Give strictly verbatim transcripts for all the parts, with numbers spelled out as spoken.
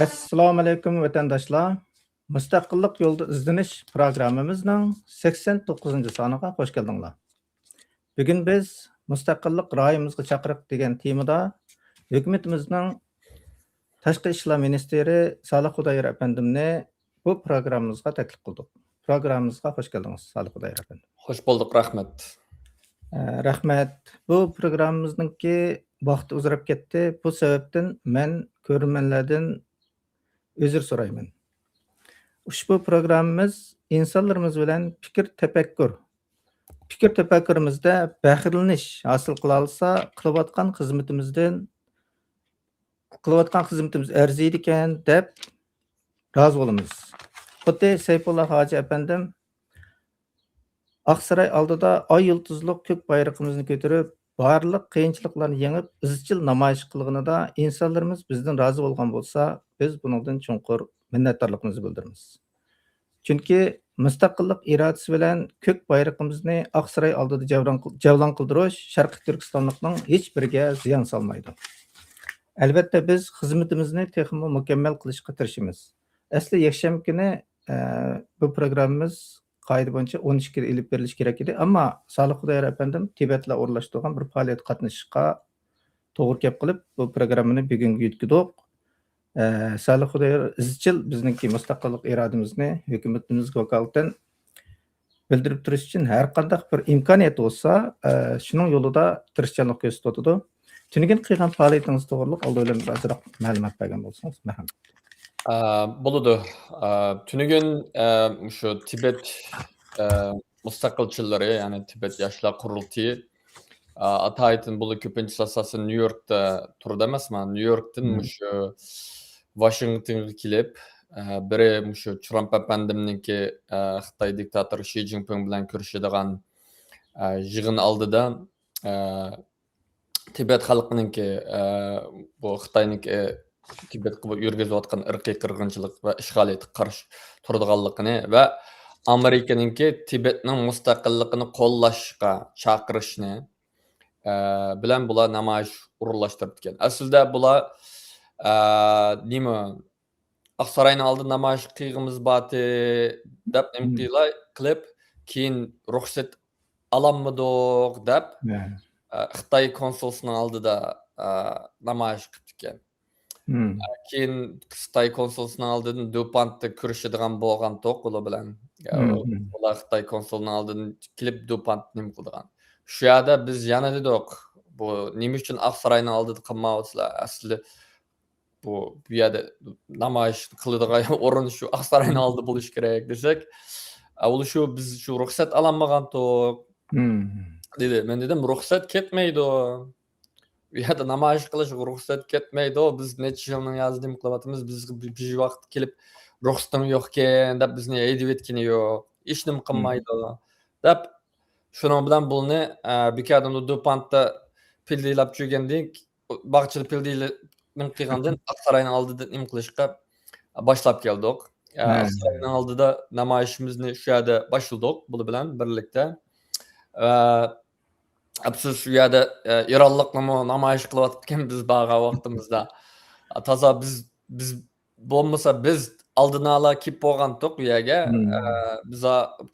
ئەسسالامۇئەلەيكۇم، ۋەتەنداشلار! مۇستەقىللىق يولىدا ئىزدىنىش پروگراممىمىزنىڭ سەكسەن توققۇزىنچى سانىغا خوش كەلدىڭلار. بۈگۈن بىز مۇستەقىللىق رايىمىزغا چاقىرىق دېگەن تېمىدا ھۆكۈمىتىمىزنىڭ تاشقى ئىشلار مىنىستىرى سالىھ خۇدايار ئەپەندىمنى بۇ پروگراممىمىزغا تەكلىپ قىلدۇق. پروگراممىمىزغا خوش كەلدىڭىز، سالىھ خۇدايار ئەپەندىم. خوش بولدۇق، رەھمەت. ئە، رەھمەت. بۇ پروگراممىمىزنىڭكى ۋاقتى ئۇزىراپ كەتتى. بۇ سەۋەبتىن مەن كۆرۈرمەنلەردىن ئۆزۈر سورايمەن. ئۇشبۇ پروگراممىمىز ئىنسانلىرىمىز بىلەن پىكىر تەپەككۇر، پىكىر تەپەككۇرىمىزدە بەھرىلىنىش ھاسىل قىلالىسا، قىلىۋاتقان خىزمىتىمىزدىن، قىلىۋاتقان خىزمىتىمىز ئەرزىيدىكەن دەپ رازى بولىمىز. خۇددى سەيپۇللا ھاجى ئەپەندىم ئاقساراي ئالدىدا ئاي يۇلتۇزلۇق كۆك بايرىقىمىزنى كۆتۈرۈپ، بارلىق قىيىنچىلىقلارنى يېڭىپ، ئىزچىل نامايىش قىلغىنىدا ئىنسانلىرىمىز بىزدىن رازى بولغان بولسا، بىز بۇنىڭدىن چوڭقۇر مىننەتدارلىقىمىزنى بىلدۈرىمىز. چۈنكى مۇستەقىللىق ئىرادىسى بىلەن كۆك بايرىقىمىزنى ئاقساراي ئالدىدا جەۋلان قىل-، جەۋلان قىلدۇرۇش شەرقىي تۈركىستانلىقنىڭ ھېچ بىرىگە زىيان سالمايدۇ. ئەلۋەتتە، بىز خىزمىتىمىزنى تېخىمۇ مۇكەممەل قىلىشقا تىرىشىمىز. ئەسلى يەكشەنبە كۈنى، ئە، بۇ پروگراممىمىز قائىدە بويىچە ئون ئىككىدە ئېلىپ بېرىلىشى كېرەك ئىدى. ئەمما سالىھ خۇدايار ئەپەندىم تىبەتلەر ئورۇنلاشتۇرغان بىر پائالىيەتكە قاتنىشىشقا توغرا كەپ قېلىپ، بۇ پروگراممىنى بۈگۈنگە يۆتكىدۇق. ئە، سالىھ خۇدايار ئىزچىل بىزنىڭكى مۇستەقىللىق ئىرادىمىزنى ھۆكۈمىتىمىزگە ۋاكالىتەن بىلدۈرۈپ تۇرۇش ئۈچۈن ھەر قانداق بىر ئىمكانىيەت بولسا، ئە، شۇنىڭ يولىدا تىرىشچانلىق كۆرسىتىۋاتىدۇ. تۈنۈگۈن قىلغان پائالىيىتىڭىز توغرىلىق ئالدى بىلەن بىر ئازراق مەلۇمات بەرگەن بولسىڭىز، مەرھەمەت. ئا، بولىدۇ. ئا، تۈنۈگۈن، ئا، مۇشۇ تىبەت، ئا، مۇستەقىلچىلىرى، يەنى تىبەت ياشلار قۇرۇلتىيى، ئا، ئاتايىتىن بۇلار كۆپىنچىسى ئاساسەن نيۇ يوركتا تۇرىدۇ ئەمەسمۇ؟ نيۇ يوركتىن مۇشۇ ۋاشىنگتونغا كېلىپ، ئا، بىرى مۇشۇ ترامپ ئەپەندىمنىڭكى، ئا، خىتاي دىكتاتورى شى جىنپىڭ بىلەن كۆرۈشىدىغان، ئا، يىغىن ئالدىدا، ئا، تىبەت خەلقىنىڭكى، ئە، بۇ خىتاينىڭكى تىبەتكە بۇ يۈرگۈزۈۋاتقان ئىرقىي قىرغىنچىلىق ۋە ئىشغالىيەتكە قارشى تۇرىدىغانلىقىنى ۋە ئامېرىكىنىڭكى تىبەتنىڭ مۇستەقىللىقىنى قوللاشقا چاقىرىشنى، ئە، بىلەن بۇلار نامايىش ئورۇنلاشتۇرۇپتىكەن. ئەسلىدە بۇلار، ئە، نېمە، ئاقساراينىڭ ئالدىدا نامايىش قىلغىمىز بارتى دەپ نېمە قىلاي قىلىپ، كېيىن رۇخسەت ئالالمىدۇق دەپ، ئە، خىتاي كونسۇلسىنىڭ ئالدىدا، ئە، نامايىش قىپتىكەن. ئە، كېيىن خىتاي كونسۇلسىنىڭ ئالدىدىن دۇپانتتا كۆرۈشىدىغان بولغانتۇق ئۇلار بىلەن. ئە، ئۇلار خىتاي كونسۇلىنىڭ ئالدىدىن كېلىپ دۇپانتتا نېمە قىلىدىغان. شۇ يەردە بىز يەنە دېدۇق، بۇ نېمە ئۈچۈن ئاقساراينىڭ ئالدىدا قىلمايۋاتىسىلەر؟ ئەسلى بۇ، بۇ يەردە نامايىش قىلىدىغان ئورۇن شۇ ئاقساراينىڭ ئالدى بولۇشى كېرەك دېسەك، ئە، ئۇلار شۇ، بىز شۇ رۇخسەت ئالالمىغانتۇق دېدى. مەن دېدىم، رۇخسەت كەتمەيدۇ. ئۇ يەردە نامايىش قىلىشقا رۇخسەت كەتمەيدۇ. بىز نەچچە يىلنىڭ يازىدىن قىلىۋاتىمىز. بىزگە بىر، بىر ۋاقىت كېلىپ، رۇخسىتىڭ يوقكەن دەپ بىزنى ھەيدىۋەتكىنى يوق. ھېچنېمە قىلمايدۇ دەپ، شۇنىڭ بىلەن بۇلنى، ئە، بىكاردىن دۇپانتتا پىلدىلاپ چۈگەندىن باغچىدا پىلدىلىنىڭ قىلغاندىن ئاقساراينىڭ ئالدىدا نېمە قىلىشقا باشلاپ كەلدۇق. ئاقساراينىڭ ئالدىدا نامايىشىمىزنى شۇ يەردە باشلىدۇق، بۇلار بىلەن بىرلىكتە. ئە، ئەپسۇس، شۇ يەردە، ئە، ئىرانلىقلارمۇ نامايىش قىلىۋاتىدىكەن بىز بارغان ۋاقتىمىزدا. تازا بىز، بىز بولمىسا بىز ئالدىن ئالا كېلىپ بولغانتۇق بۇ يەرگە. ئە، بىز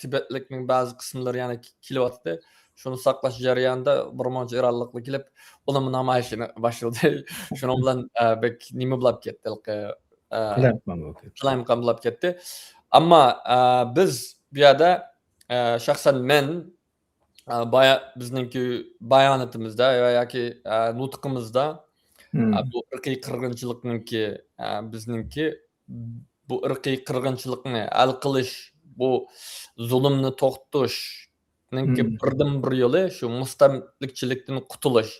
تىبەتلىكنىڭ بەزى قىسىملىرى يەنە كېلىۋاتىدۇ. شۇنى ساقلاش جەريانىدا بىر مۇنچە ئىرانلىقلار كېلىپ، ئۇلارمۇ نامايىشنى باشلىدى. شۇنىڭ بىلەن، ئە، بەك نېمە بولاپ كەتتى، ھېلىقى، ئە، قالايمىقان بولاپ كەتتى. قالايمىقان بولاپ كەتتى. ئەمما، ئە، بىز بۇ يەردە، ئە، شەخسەن مەن، ئە، بايا-، بىزنىڭكى باياناتىمىزدا ۋە ياكى، ئە، نۇتقىمىزدا، ئە، بۇ ئىرقىي قىرغىنچىلىقنىڭكى، ئە، بىزنىڭكى بۇ ئىرقىي قىرغىنچىلىقنى ھەل قىلىش، بۇ زۇلۇمنى توختىتىشنىڭكى بىردىنبىر يولى شۇ مۇستەملىكىچىلىكتىن قۇتۇلۇش.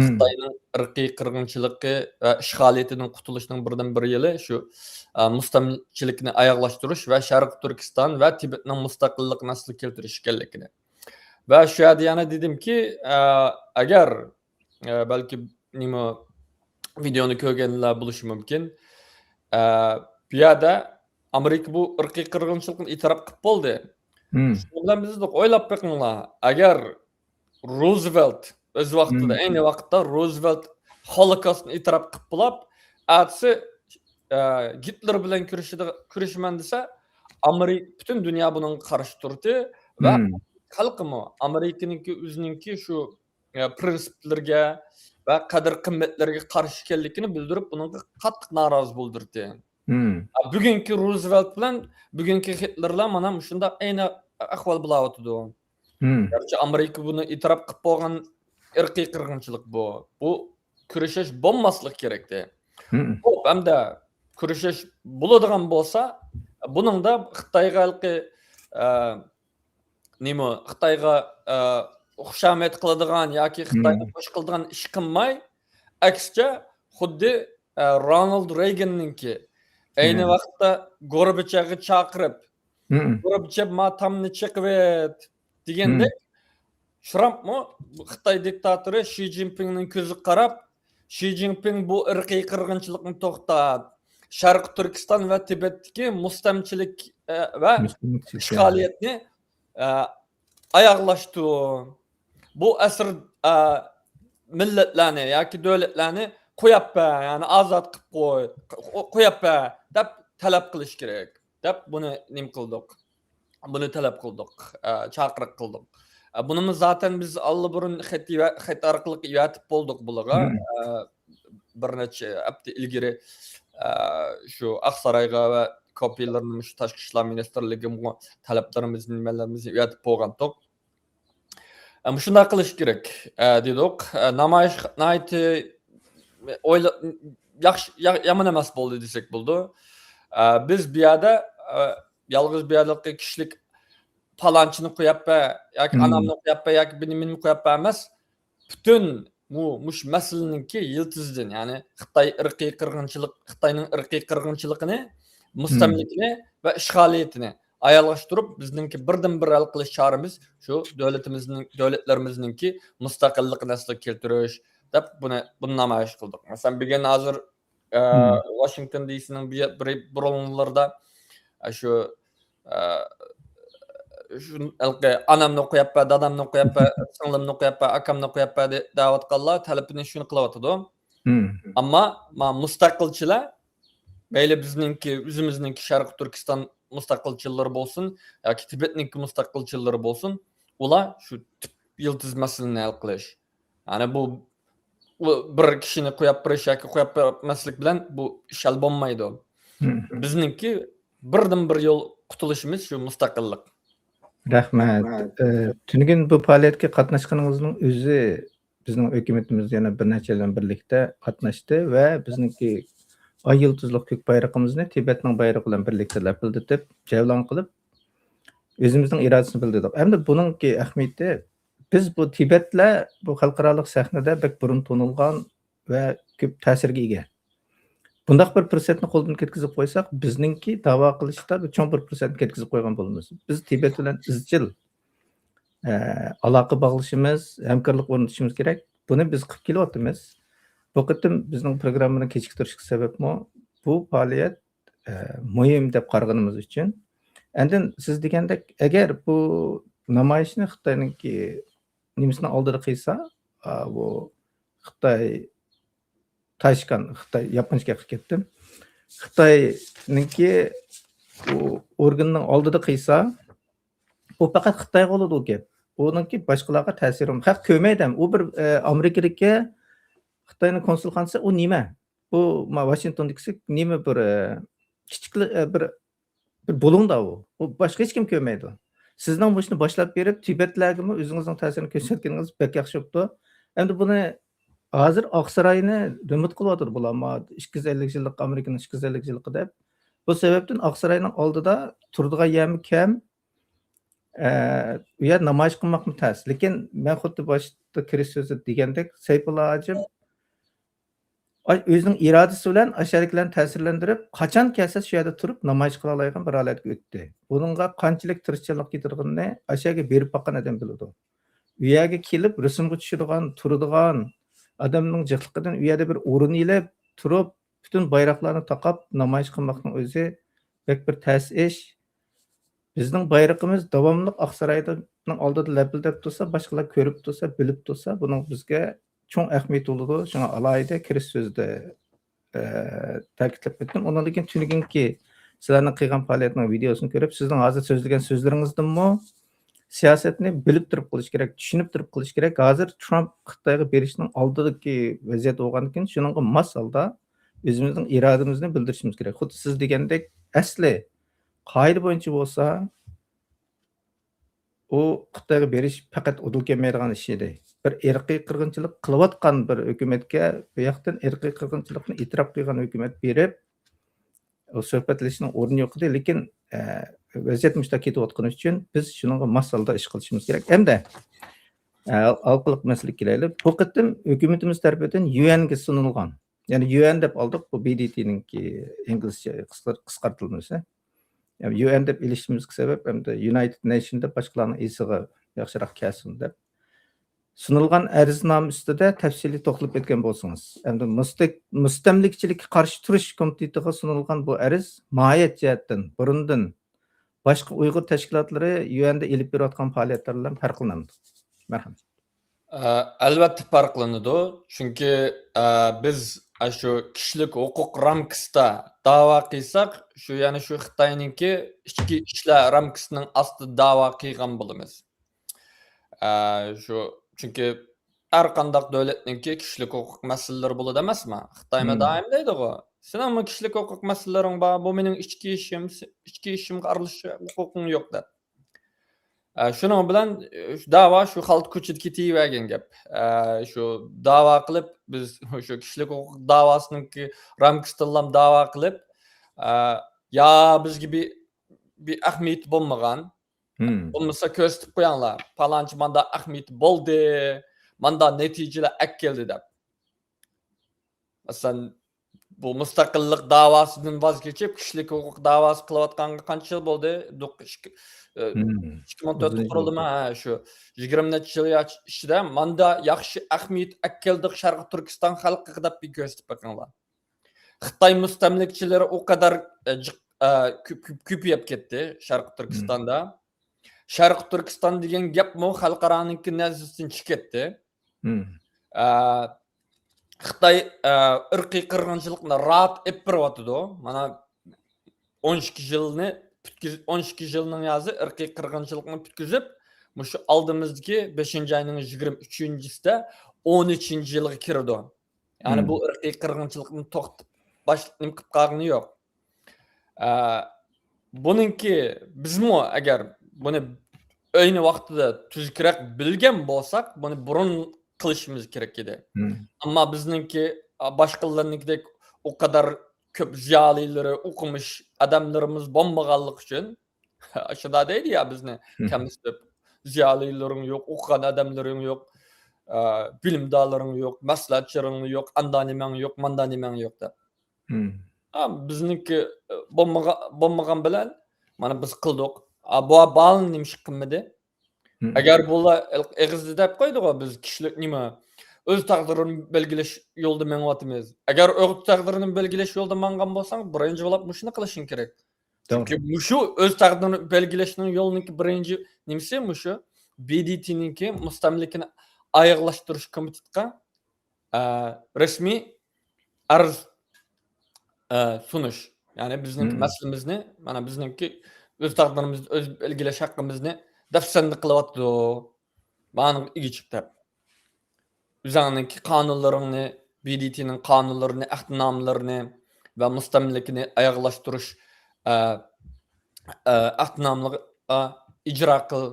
خىتاينىڭ ئىرقىي قىرغىنچىلىقى ۋە ئىشغالىيىتىدىن قۇتۇلۇشنىڭ بىردىنبىر يولى شۇ، ئە، مۇستەملىكىچىلىكنى ئاياغلاشتۇرۇش ۋە شەرقىي تۈركىستان ۋە تىبەتنىڭ مۇستەقىللىقىنى ئەسلىگە كەلتۈرۈش ئىكەنلىكىنى. ۋە شۇ يەردە يەنە دېدىمكى، ئە، ئەگەر ئە، بەلكى نېمە، ۋىدېئونى كۆرگەنلەر بولۇشى مۇمكىن. ئە، بۇ يەردە ئامېرىكا بۇ ئىرقىي قىرغىنچىلىقنى ئېتىراپ قىلىپ بولدى. شۇنىڭ بىلەن بىز ئويلاپ بېقىڭلار، ئەگەر روزۋېلت ئۆز ۋاقتىدا، ئەينى ۋاقىتتا روزۋېلت ھولوكاستنى ئېتىراپ قىلىپ بولاپ، ئەتىسى ئە، گىتلېر بىلەن كۈرىشىدىغ-، كۈرىشىمەن دېسە، ئامېرىكا، پۈتۈن دۇنيا بۇنىڭغا قارشى تۇردى ۋە خەلقىمۇ ئامېرىكىنىڭكى ئۆزىنىڭكى شۇ، ئە، پىرىنسىپلىرىگە ۋە قەدىر-قىممەتلىرىگە قارشى ئىكەنلىكىنى بىلدۈرۈپ، بۇنىڭغا قاتتىق نارازى بولدۇردى. ئا، بۈگۈنكى روزۋېلت بىلەن بۈگۈنكى گىتلېرلار مانا مۇشۇنداق ئەينى ئەھۋال بولاۋاتىدۇ. گەرچە ئامېرىكا بۇنى ئېتىراپ قىلىپ بولغان ئىرقىي قىرغىنچىلىق بۇ. بۇ كۈرىشىش بولماسلىق كېرەكتى. خوپ، ئەمدى كۈرىشىش بولىدىغان بولسا، بۇنىڭدا خىتايغا ھېلىقى، ئە، نېمە، خىتايغا، ئە، خۇشامەت قىلىدىغان ياكى خىتاينى خوش قىلىدىغان ئىش قىلماي، ئەكسىچە، خۇددى، ئە، رونالد رېيگاننىڭكى ئەينى ۋاقىتتا گورباچېۋغا چاقىرىپ، گورباچېۋ، ما تامنى چېقىۋەت دېگەندەك، ترامپمۇ خىتاي دىكتاتورى شى جىنپىڭنىڭ كۆزىگە قاراپ، شى جىنپىڭ، بۇ ئىرقىي قىرغىنچىلىقنى توختات، شەرقىي تۈركىستان ۋە تىبەتتىكى مۇستەمچىلىك، ئە، ۋە ئىشغالىيەتنى، ئە، ئاياغلاشتۇر. بۇ ئەسىر، ئە، مىللەتلەرنى ياكى دۆلەتلەرنى قويۇپ بەر، يەنى ئازاد قىلىپ قوي، قو-، قويۇپ بەر دەپ تەلەپ قىلىش كېرەك، دەپ بۇنى نېمە قىلدۇق؟ بۇنى تەلەپ قىلدۇق، ئە، چاقىرىق قىلدۇق. ئە، بۇنىمۇ زاتەن بىز ئاللىبۇرۇن خەت يېۋە-، خەت ئارقىلىق يېۋەتىپ بولدۇق بۇلارغا. ئە، بىر نەچچە ھەپتە ئىلگىرى، ئە، شۇ ئاقسارايغا ۋە كوپىيلىرىنى مۇشۇ تاشقى ئىشلار مىنىستىرلىكىمۇ تەلەپلىرىمىزنى، نېمىلىرىمىزنى يېۋەتىپ بولغانتۇق. ئە، مۇشۇنداق قىلىش كېرەك، ئە، دېدۇق. ئە، نامايىش ناھايىتى ئويلا-، ياخشى، يا-، يامان ئەمەس بولدى دېسەك بولىدۇ. ئە، بىز بۇ يەردە، ئە، يالغۇز بۇ يەردىكى كىشىلىك پالانچىنى قويۇپ بەر ياكى ئانامنى قويۇپ بەر ياكى بىنىمىننى قويۇپ بەر ئەمەس، پۈتۈن مۇ-، مۇشۇ مەسىلىنىڭكى يىلتىزىدىن، يەنى خىتاي ئىرقىي قىرغىنچىلىق، خىتاينىڭ ئىرقىي قىرغىنچىلىقىنى، مۇستەملىكىنى ۋە ئىشغالىيىتىنى ئاياغلاشتۇرۇپ، بىزنىڭكى بىردىنبىر ھەل قىلىش چارىمىز شۇ دۆلىتىمىزنىڭ، دۆلەتلىرىمىزنىڭكى مۇستەقىللىقىنى ئەسلىگە كەلتۈرۈش دەپ بۇنى، بۇنى نامايىش قىلدۇق. مەسىلەن، بۈگۈن ھازىر، ئە، ۋاشىنگتون دى سىنىڭ بىر، بىر بۇرۇنلىرىدا، ئە، شۇ، ئە، شۇ ھېلىقى ئانامنى قويۇپ بەر، دادامنى قويۇپ بەر، سىڭلىمنى قويۇپ بەر، ئاكامنى قويۇپ بەر دە-، دەۋاتقانلار تەلىپىنى شۇنى قىلىۋاتىدۇ. ئەمما ما مۇستەقىلچىلەر، مەيلى بىزنىڭكى، ئۆزىمىزنىڭكى شەرقىي تۈركىستان مۇستەقىلچىلىرى بولسۇن ياكى تىبەتنىڭكى مۇستەقىلچىلىرى بولسۇن، ئۇلار شۇ تۈپ يىلتىز مەسىلىنى ھەل قىلىش. يەنى بۇ، بۇ بىر كىشىنى قويۇپ بېرىش ياكى قويۇپ بەرمەسلىك بىلەن بۇ ئىش ھەل بولمايدۇ. بىزنىڭكى بىردىنبىر يول قۇتۇلۇشىمىز شۇ مۇستەقىللىق. رەھمەت. ئە، تۈنۈگۈن بۇ پائالىيەتكە قاتناشقىنىڭىزنىڭ ئۆزى بىزنىڭ ھۆكۈمىتىمىز يەنە بىر نەچچە بىلەن بىرلىكتە قاتناشتى ۋە بىزنىڭكى ئاي يۇلتۇزلۇق كۆك بايرىقىمىزنى تىبەتنىڭ بايرىقى بىلەن بىرلىكتە لەپىلدىتىپ، جەۋلان قىلىپ، ئۆزىمىزنىڭ ئىرادىسىنى بىلدۈردۇق. ئەمدى بۇنىڭكى ئەھمىيىتى، بىز بۇ تىبەتلەر بۇ خەلقئارالىق سەھنىدە بەك بۇرۇن تونۇلغان ۋە كۆپ تەسىرگە ئىگە. بۇنداق بىر پۇرسەتنى قولدىن كەتكۈزۈپ قويساق، بىزنىڭكى داۋا قىلىشتا بىر چوڭ بىر پۇرسەتنى كەتكۈزۈپ قويغان بولىمىز. بىز تىبەت بىلەن ئىزچىل، ئە، ئالاقە باغلىشىمىز، ھەمكارلىق ئورنىتىشىمىز كېرەك. بۇنى بىز قىلىپ كېلىۋاتىمىز. بۇ قېتىم بىزنىڭ پروگراممىنىڭ كېچىكتۈرۈشكە سەۋەبمۇ بۇ پائالىيەت، ئە، مۇھىم دەپ قارىغىنىمىز ئۈچۈن. ئاندىن سىز دېگەندەك، ئەگەر بۇ نامايىشنى خىتاينىڭكى نېمىسىنىڭ ئالدىدا قىلسا، ئا، بۇ خىتاي، تاشكەنت، خىتاي، ياپونچىغا قىلىپ كەتتىم. خىتاينىڭكى ئۇ ئورگىنىنىڭ ئالدىدا قىلسا، ئۇ پەقەت خىتايغا بولىدۇ گەپ. ئۇنىڭكى باشقىلارغا تەسىرى بولمايدۇ. خەق كۆرمەيدۇ ھەم. ئۇ بىر، ئە، ئامېرىكىدىكى خىتاينىڭ كونسۇلخانىسى، ئۇ نېمە؟ بۇ ما-، ۋاشىنگتوندىكىسى نېمە بىر، ئە، كىچىك، ئە، بىر، بىر بۇلۇڭدا ئۇ. ئۇ باشقا ھېچكىم كۆرمەيدۇ. سىزنىڭ مۇشۇنى باشلاپ بېرىپ، تىبەتلەرگىمۇ ئۆزىڭىزنىڭ تەسىرىنى كۆرسەتكىنىڭىز بەك ياخشى بوپتۇ. ئەمدى بۇنى ھازىر ئاقساراينى رېمونت قىلىۋاتىدۇ بۇلار، ما، ئىككى يۈز ئەللىك يىللىق، ئامېرىكىنىڭ ئىككى يۈز ئەللىك يىللىقى دەپ. بۇ سەۋەبتىن ئاقساراينىڭ ئالدىدا تۇرىدىغان يەرمۇ كەم. ئە، ئۇ يەر نامايىش قىلماقمۇ تەس. لېكىن مەن خۇددى باشتا كىرىش سۆزىدە دېگەندەك، سەيپۇللا ھاجىم ئاي-، ئۆزىنىڭ ئىرادىسى بىلەن ئاشۇ يەردىكىلەرنى تەسىرلەندۈرۈپ، قاچان كەلسە شۇ يەردە تۇرۇپ نامايىش قىلالايدىغان بىر ھالەتكە ئۆتتى. بۇنىڭغا قانچىلىك تىرىشچانلىق كېتىدىغىنىنى ئاشۇ يەرگە بېرىپ باققان ئادەم بىلىدۇ. ئۇ يەرگە كېلىپ رەسىمگە چۈشىدىغان، تۇرىدىغان ئادەمنىڭ جىقلىقىدىن ئۇ يەردە بىر ئورۇن ئېلىپ تۇرۇپ، پۈتۈن بايراقلارنى تاقاپ نامايىش قىلماقنىڭ ئۆزى بەك بىر تەس ئىش. بىزنىڭ بايرىقىمىز داۋاملىق ئاقساراينىڭ ئالدىدا لەپىلدەپ تۇرسا، باشقىلار كۆرۈپ تۇرسا، بىلىپ تۇرسا، بۇنىڭ بىزگە چوڭ ئەھمىيىتى بولىدۇ. شۇڭا ئالاھىدە كىرىش سۆزىدە ئە، تەكىتلەپ ئۆتتۈم. ئۇنىڭدىن كېيىن تۈنۈگۈنكى سىلەرنىڭ قىلغان پائالىيەتنىڭ ۋىدېيوسىنى كۆرۈپ، سىزنىڭ ھازىر سۆزلىگەن سۆزلىرىڭىزدىنمۇ سىياسەتنى بىلىپ تۇرۇپ قىلىش كېرەك، چۈشىنىپ تۇرۇپ قىلىش كېرەك. ھازىر ترامپ خىتايغا بېرىشنىڭ ئالدىدىكى ۋەزىيەت بولغاندىكىن، شۇنىڭغا ماس ھالدا ئۆزىمىزنىڭ ئىرادىمىزنى بىلدۈرۈشىمىز كېرەك. خۇددى سىز دېگەندەك، ئەسلى قائىدە بويىچە بولسا، ئۇ خىتايغا بېرىش پەقەت ئۇدۇل كەلمەيدىغان ئىش ئىدى. بىر ئىرقىي قىرغىنچىلىق قىلىۋاتقان بىر ھۆكۈمەتكە بۇ ياقتىن ئىرقىي قىرغىنچىلىقنى ئېتىراپ قىلغان ھۆكۈمەت بېرىپ، ئۇ سۆھبەتلىشىشنىڭ ئورنى يوق ئىدى. لېكىن، ئە، ۋەزىيەت مۇشۇنداق كېتىۋاتقىنى ئۈچۈن بىز شۇنىڭغا ماس ھالدا ئىش قىلىشىمىز كېرەك. ئەمدى، ئە، ھالقىلىق مەسىلىگە كېلەيلى. بۇ قېتىم ھۆكۈمىتىمىز تەرىپىدىن يۈ ئەنگە سۇنۇلغان، يەنى يۈ ئەن دەپ ئالدۇق، بۇ بى دى تىنىڭكى ئىنگلىزچە قىسقار-، قىسقارتىلمىسى. يەنى يۈ ئەن دەپ ئېلىشىمىزغا سەۋەب، ئەمدى يۇنايتېد نېيشن دەپ باشقىلارنىڭ ئېسىغا ياخشىراق كەلسۇن دەپ. سۇنۇلغان ئەرزنامە ئۈستىدە تەپسىلىي توختىلىپ ئۆتكەن بولسىڭىز، ئەمدى مۇستەك-، مۇستەملىكىچىلىككە قارشى تۇرۇش كومىتېتىغا سۇنۇلغان بۇ ئەرز ماھىيەت جەھەتتىن بۇرۇندىن باشقا ئۇيغۇر تەشكىلاتلىرى يۈ ئەندا ئېلىپ بېرىۋاتقان پائالىيەتلەر بىلەن پەرقلىنەمدۇ؟ مەرھەمەت. ئە، ئەلۋەتتە پەرقلىنىدۇ. چۈنكى، ئە، بىز، ئە، شۇ كىشىلىك ھوقۇق رامكىسىدا داۋا قىلساق، شۇ، يەنى شۇ خىتاينىڭكى ئىچكى ئىشلار رامكىسىنىڭ ئاستىدا داۋا قىلغان بولىمىز. ئە، شۇ، چۈنكى ھەر قانداق دۆلەتنىڭكى كىشىلىك ھوقۇق مەسىلىلىرى بولىدۇ ئەمەسمۇ؟ خىتايمۇ دائىم دەيدىغۇ، سېنىڭمۇ كىشىلىك ھوقۇق مەسىلىلىرىڭ بار، بۇ مېنىڭ ئىچكى ئىشىم، ئىچكى ئىشىمغا ئارىلىشىش ھوقۇقۇڭ يوق دەپ. ئە، شۇنىڭ بىلەن، ئە، شۇ داۋا شۇ خالتا كوچىدا كېتىۋەرگەن گەپ. ئە، شۇ داۋا قىلىپ، بىز شۇ كىشىلىك ھوقۇق داۋاسىنىڭكى رامكىسىدىنلا داۋا قىلىپ، ئە، يا بىزگە بىر، بىر ئەھمىيىتى بولمىغان، بولمىسا كۆرسىتىپ قويۇڭلار، پالانچى ماندا ئەھمىيىتى بولدى، ماندا نەتىجىلەر ئەكەلدى دەپ. مەسىلەن، بۇ مۇستەقىللىق داۋاسىدىن ۋاز كېچىپ، كىشىلىك ھوقۇق داۋاسى قىلىۋاتقانغا قانچە يىل بولدى؟ دوق-، ئىككى، ئە، ئىككى مىڭ تۆتتە قۇرۇلدىمۇ؟ ھە، شۇ يىگىرمە نەچچە يىل يا-، ئىچىدە ماندا ياخشى ئەھمىيەت ئەكەلدۇق شەرقىي تۈركىستان خەلقىگە دەپ بىر كۆرسىتىپ بېقىڭلار. خىتاي مۇستەملىكىچىلىرى ئۇ قەدەر، ئە، جىق-، ئە، كۆپ-، كۆپ-، كۆپىيىپ كەتتى شەرقىي تۈركىستاندا. شەرقىي تۈركىستان دېگەن گەپمۇ خەلقئارانىڭكى نەزىرىدىن چىقىپ كەتتى. ئە، خىتاي، ئە، ئىرقىي قىرغىنچىلىقنى راۋات ئېلىپ بېرىۋاتىدۇ. مانا، ئون ئىككى يىلنى پۈتكۈز-، ئون ئىككى يىلنىڭ يازى ئىرقىي قىرغىنچىلىقنى پۈتكۈزۈپ، مۇشۇ ئالدىمىزدىكى بەشىنچى ئاينىڭ يىگىرمە ئۈچىنچىسىدە ئون ئۈچىنچى يىلغا كىرىدۇ. يەنى بۇ ئىرقىي قىرغىنچىلىقنى توختىتىپ باش-، نېمە قىلىپ قالغىنى يوق. ئە، بۇنىڭكى، بىزمۇ ئەگەر بۇنى ئەينى ۋاقتىدا تۈزۈكرەك بىلگەن بولساق، بۇنى بۇرۇن قىلىشىمىز كېرەك ئىدى. ئەمما بىزنىڭكى، ئا، باشقىلارنىڭكىدەك ئۇ قەدەر كۆپ زىيالىيلىرى، ئوقۇمۇش ئادەملىرىمىز بولمىغانلىقى ئۈچۈن، شۇنداق دەيدۇ يا بىزنى كەمسىتىپ، زىيالىيلىرىڭ يوق، ئوقۇغان ئادەملىرىڭ يوق، ئا، بىلىمدارلىرىڭ يوق، مەسلىھەتچىلىرىڭ يوق، ئاندا نېمەڭ يوق، ماندا نېمەڭ يوق دەپ. ھا، بىزنىڭكى، ئە، بولمىغا-، بولمىغان بىلەن، مانا، بىز قىلدۇق. ئا، بۇ بالىنى نېمىشقا قىلمىدى؟ ئەگەر بۇلار ئېغىزدا دەپ قويدىغۇ، بىز كىشىلىك نېمە، ئۆز تەقدىرىنى بەلگىلەش يولىدا مېڭىۋاتىمىز. ئەگەر ئۆز تەقدىرىنى بەلگىلەش يولىدا ماڭغان بولساڭ، بىرىنچى بولۇپ مۇشۇنى قىلىشىڭ كېرەك. چۈنكى مۇشۇ ئۆز تەقدىرىنى بەلگىلەشنىڭ يولىنىڭكى بىرىنچى نېمىسى مۇشۇ. بى دى تىنىڭكى مۇستەملىكىنى ئاياغلاشتۇرۇش كومىتېتىغا ئە، رەسمىي ئەرز، ئە، سۇنۇش. يەنى بىزنىڭكى مەسىلىمىزنى، مانا بىزنىڭكى ئۆز تەقدىرىمىزنى ئۆز بەلگىلەش ھەققىمىزنى دەپسەندە قىلىۋاتىدۇ. مانىڭغا ئىگە چىق دەپ. ئۆزۈڭنىڭكى قانۇنلىرىڭنى، بى دى تىنىڭ قانۇنلىرىنى، ئەھدىنامىلىرىنى ۋە مۇستەملىكىنى ئاياغلاشتۇرۇش، ئە، ئە، ئەھدىنامىلىرىغا ئىجرا قىل.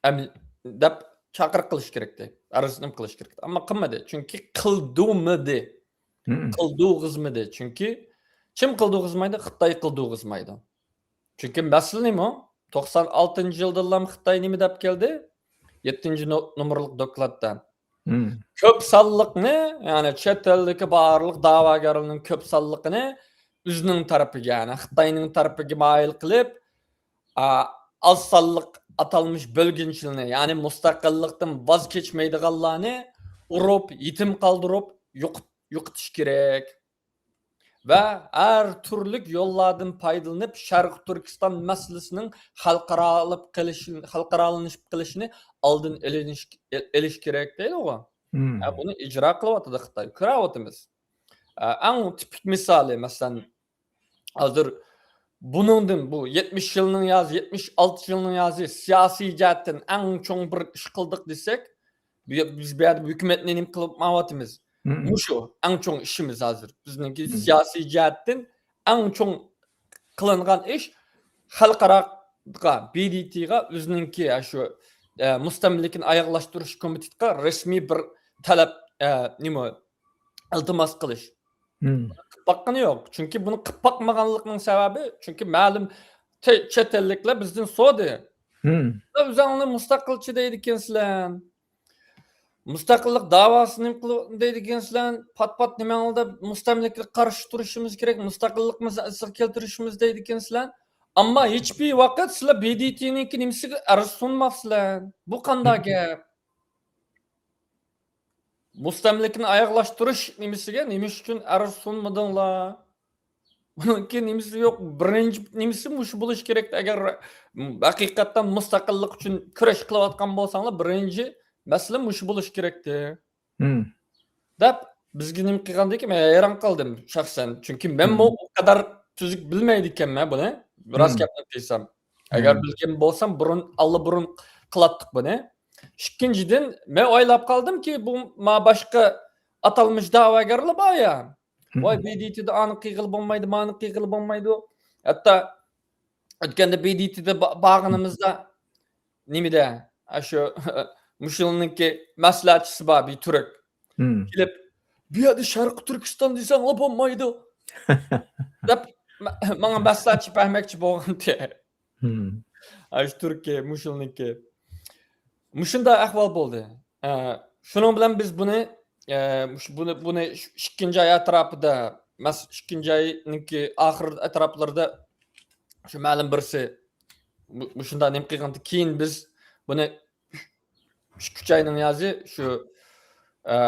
ئەمەل دەپ چاقىرىق قىلىش كېرەكتى. ئەرز نېمە قىلىش كېرەكتى. ئەمما قىلمىدى. چۈنكى قىلدۇرمىدى. قىلدۇرغۇزمىدى. چۈنكى كىم قىلدۇرغۇزمايدۇ؟ خىتاي قىلدۇرغۇزمايدۇ. چۈنكى مەسىلە نېمە؟ توقسان ئالتىنچى يىلدىنلا خىتاي نېمە دەپ كەلدى؟ يەتتىنچى نو-، نومۇرلۇق دوكلاتتا. كۆپ سانلىقنى، يەنى چەت ئەلدىكى بارلىق دەۋاگەرلەرنىڭ كۆپ سانلىقىنى ئۆزىنىڭ تەرىپىگە، يەنى خىتاينىڭ تەرىپىگە مايىل قىلىپ، ئا، ئاز سانلىق ئاتالمىش بۆلگۈنچىلىنى، يەنى مۇستەقىللىقتىن ۋاز كەچمەيدىغانلارنى ئۇرۇپ، يېتىم قالدۇرۇپ، يوقىت-، يوقىتىش كېرەك. ۋە ھەر تۈرلۈك يوللاردىن پايدىلىنىپ، شەرقىي تۈركىستان مەسىلىسىنىڭ خەلقئارالىق قىلىشى، خەلقئارالىنىشىپ قېلىشىنى ئالدىنى ئېلىنىش، ئېلىش كېرەك دەيدىغۇ. ھە، بۇنى ئىجرا قىلىۋاتىدۇ خىتاي. كۆرۈۋاتىمىز. ئە، ئەڭ تىپىك مىسالى، مەسىلەن، ھازىر بۇنىڭدىن، بۇ يەتمىش يىلنىڭ يازى، يەتمىش ئالتە يىلنىڭ يازى سىياسىي جەھەتتىن ئەڭ چوڭ بىر ئىش قىلدۇق دېسەك، بۇ يە-، بىز بۇ يەردە ھۆكۈمەتنى نېمە قىلىپ ماڭىۋاتىمىز؟ مم. مۇشۇ ئەڭ چوڭ ئىشىمىز ھازىر. بىزنىڭكى مم. سىياسىي جەھەتتىن ئەڭ چوڭ قىلىنغان ئىش خەلقئاراغا، بى دى تىغا ئۆزىنىڭكى، ئە، شۇ، ئە، مۇستەملىكىنى ئاياغلاشتۇرۇش كومىتېتىغا رەسمىي بىر تەلەپ، ئە، نېمە، ئىلتىماس قىلىش. مم. قىلىپ باققىنى يوق. چۈنكى بۇنى قىلىپ باقمىغانلىقنىڭ سەۋەبى، چۈنكى مەلۇم تە-، چەت ئەللىكلەر بىزدىن سورىدى. مم. «ئۆزۈڭلارنى مۇستەقىلچى دەيدىكەنسىلەر. مۇستەقىللىق داۋاسى نېمە قىلىپ دەيدىكەنسىلەر. پات-پات نېمەڭلار دەپ مۇستەملىكىگە قارشى تۇرۇشىمىز كېرەك، مۇستەقىللىقىمىزنى ئەسلىگە كەلتۈرۈشىمىز» دەيدىكەنسىلەر. ئەمما ھېچبىر ۋاقىت سىلەر بى دى تىنىڭكى نېمىسىگە ئەرز سۇنماپسىلەر. بۇ قانداق مم. گەپ؟ مۇستەملىكىنى ئاياغلاشتۇرۇش نېمىسىگە نېمە ئۈچۈن ئەرز سۇنمىدىڭلار؟ بۇنىڭكى نېمىسى يوق. بىرىنچى نېمىسى مۇشۇ بولۇشى كېرەك. ئەگەر ھەقىقەتەن مۇستەقىللىق ئۈچۈن كۈرەش قىلىۋاتقان بولساڭلار، بىرىنچى مەسىلە مۇشۇ بولۇشى كېرەكتى. مم. دەپ بىزگە نېمە قىلغاندىكىن، مەن ھەيران قالدىم شەخسەن. چۈنكى مەنمۇ مم. ئۇ قەدەر تۈزۈك بىلمەيدىكەنمەن بۇنى. راست مم. گەپنى دېسەم. ئەگەر مم. بىلگەن بولسام، بۇرۇن، ئاللىبۇرۇن قىلاتتۇق بۇنى. ئىككىنچىدىن، مەن ئويلاپ قالدىمكى، بۇ ما باشقا ئاتالمىش دەۋاگەرلەر بار يا. مم. ۋاي، بى دى تىدا ئانى قىلغىلى بولمايدۇ، مانى قىلغىلى بولمايدۇ. ھەتتا ئۆتكەندە بى دى تىدا با-، بارغىنىمىزدا، نېمىدە، ئاشۇ، مۇشۇ يىلنىڭكى مەسلىھەتچىسى بار، بىر تۈرك. مم. كېلىپ، «بۇ يەردە شەرقىي تۈركىستان دېسەڭلار بولمايدۇ» دەپ، ما-، ماڭا مەسلىھەتچى بەرمەكچى بولغانتى. مم. ئاشۇ تۈركىي، مۇشۇ يىلنىڭكى. مۇشۇنداق ئەھۋال بولدى. ئە، شۇنىڭ بىلەن بىز بۇنى، ئە، مۇش-، بۇنى، بۇنى شۇ ئىككىنچى ئاي ئەتراپىدا، مەس-، ئىككىنچى ئاينىڭكى ئاخىر ئەتراپلىرىدا شۇ مەلۇم بىرسى مۇ-، مۇشۇنداق نېمە قىلغانتى. كېيىن بىز بۇنى ئىككى، ئۈچ ئاينىڭ يازى شۇ، ئە،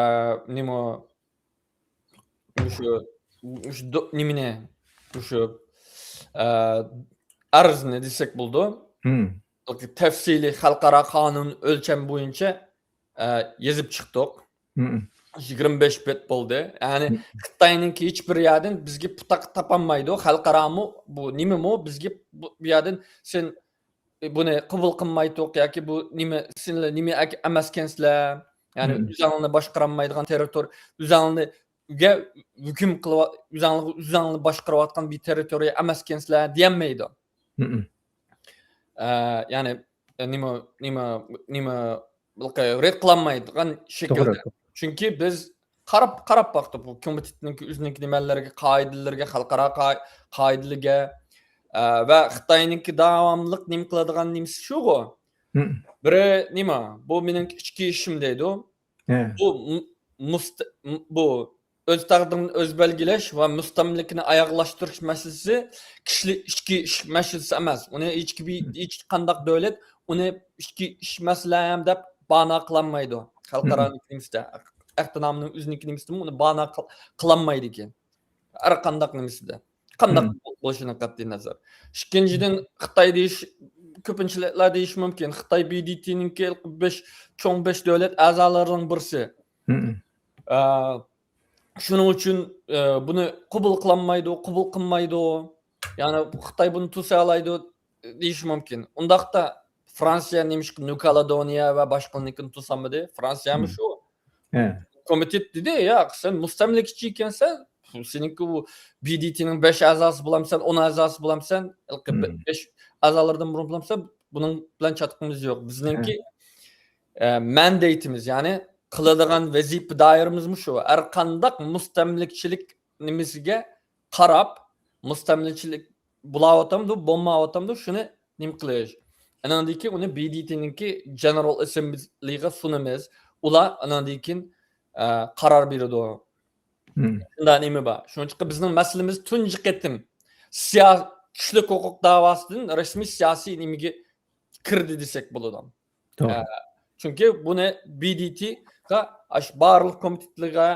نېمە، مۇشۇ، مۇشۇ دو-، نېمىنى، مۇشۇ، ئە، ئەرزنى دېسەك بولىدۇ. مم. تەپسىلىي خەلقئارا قانۇن ئۆلچەم بويىچە، ئە، يېزىپ چىقتۇق. مم. يىگىرمە بەش بەت بولدى. يەنى مم. خىتاينىڭكى ھېچ بىر يەردىن بىزگە پۇتاق تاپالمايدۇ. خەلقئارامۇ، بۇ نېمىمۇ بىزگە بۇ، بۇ يەردىن سەن بۇنى قوبۇل قىلمايتتۇق ياكى بۇ نېمە، سىلەر نېمە ئەك-، ئەمەسكەنسىلەر، يەنى مم. ئۆزەڭلارنى باشقۇرالمايدىغان تېررىتور-، ئۆزەڭلارگە ھۆكۈم قىلىۋا-، ئۆزەڭلار-، ئۆزەڭلارنى باشقۇرۇۋاتقان بىر تېررىتورىيە ئەمەسكەنسىلەر دېيەلمەيدۇ. مم. ئە، يەنى، ئە، نېمە، نېمە، نېمە، رەت قىلالمايدىغان شەكىلدە. توغرا. چۈنكى بىز قاراپ، قاراپ باقتۇق، بۇ كومىتېتنىڭكى ئۆزىنىڭكى نېمىلەرگە، قائىدىلىرىگە، خەلقئارا قا-، قائىدىلىرىگە، ئە، ۋە خىتاينىڭكى داۋاملىق نېمە قىلىدىغان نېمىسى شۇغۇ. مم. بىرى نېمە؟ بۇ مېنىڭ ئىچكى ئىشىم دەيدۇ. ھە. بۇ مۇ-، مۇست-، م-، بۇ ئۆز تەقدىرىنى ئۆزى بەلگىلەش ۋە مۇستەملىكىنى ئاياغلاشتۇرۇش مەسىلىسى كىشىلىك ئىچكى ئىش مەسىلىسى ئەمەس. ئۇنى ھېچكى-، مم. ھېچقانداق دۆلەت ئۇنى ئىچكى ئىش مەسىلەم دەپ بانا قىلالمايدۇ. خەلقئارا مم. نېمىسىدە، ئەھدىنامىنىڭ ئۆزىنىڭكى نېمىسىدىمۇ ئۇنى بانا قىل-، قىلالمايدىكەن. ھەر قانداق نېمىسىدە. قانداق مم. بولۇشىدىن قەتئىي نەزەر. ئىككىنچىدىن، خىتاي دېيىش، كۆپىنچىلەر دېيىشى مۇمكىن، خىتاي بى دى تىنىڭكى بەش، چوڭ بەش دۆلەت ئەزالىرىنىڭ بىرسى. مم. ئە، شۇنىڭ ئۈچۈن، ئە، بۇنى قوبۇل قىلالمايدۇ، قوبۇل قىلمايدۇ. يەنى خىتاي بۇنى توسالايدۇ دېيىشى مۇمكىن. ئۇنداقتا فرانسىيە نېمىشقا نيۇ كالېدونىيە ۋە باشقىلىرىنىڭكىنى توسالمىدى؟ فرانسىيەمۇ مم. شۇ. ھە. كومىتېت دېدى، «ياق، سەن مۇستەملىكىچى ئىكەنسەن، سېنىڭكى ئۇ بى دى تىنىڭ بەش ئەزاسى بولامسەن، ئون ئەزاسى بولامسەن، ھېلىقى بە-، مم. بەش ئەزالىرىدىن بۇرۇن بولامسەن، بۇنىڭ بىلەن چاتىقىمىز يوق. بىزنىڭكى، ھە. ئە، مەندېيتىمىز، يەنى قىلىدىغان ۋەزىپە دائىرىمىزمۇ شۇ. ھەر قانداق مۇستەملىكىچىلىك نېمىسىگە قاراپ، مۇستەملىكىچىلىك بولاۋاتامدۇ، بولمايۋاتامدۇ، شۇنى نېمە قىلىش. ئاناندىن كېيىن ئۇنى بى دى تىنىڭكى جېنېرال ئەسسېمبلىغا سۇنىمىز. ئۇلار ئاناندىن كېيىن، ئە، قارار بېرىدۇ. مم. شۇنداق نېمە بار. شۇنىڭ ئۈچۈن بىزنىڭ مەسىلىمىز تۇنجى قېتىم سىيا-، كىشىلىك ھوقۇق داۋاسىدىن رەسمىي سىياسىي نېمىگە كىردى دېسەك بولىدۇ. توغرا. ئە، چۈنكى بۇنى بى دى تىغا، ئاشۇ بارلىق كومىتېتلىرىغا،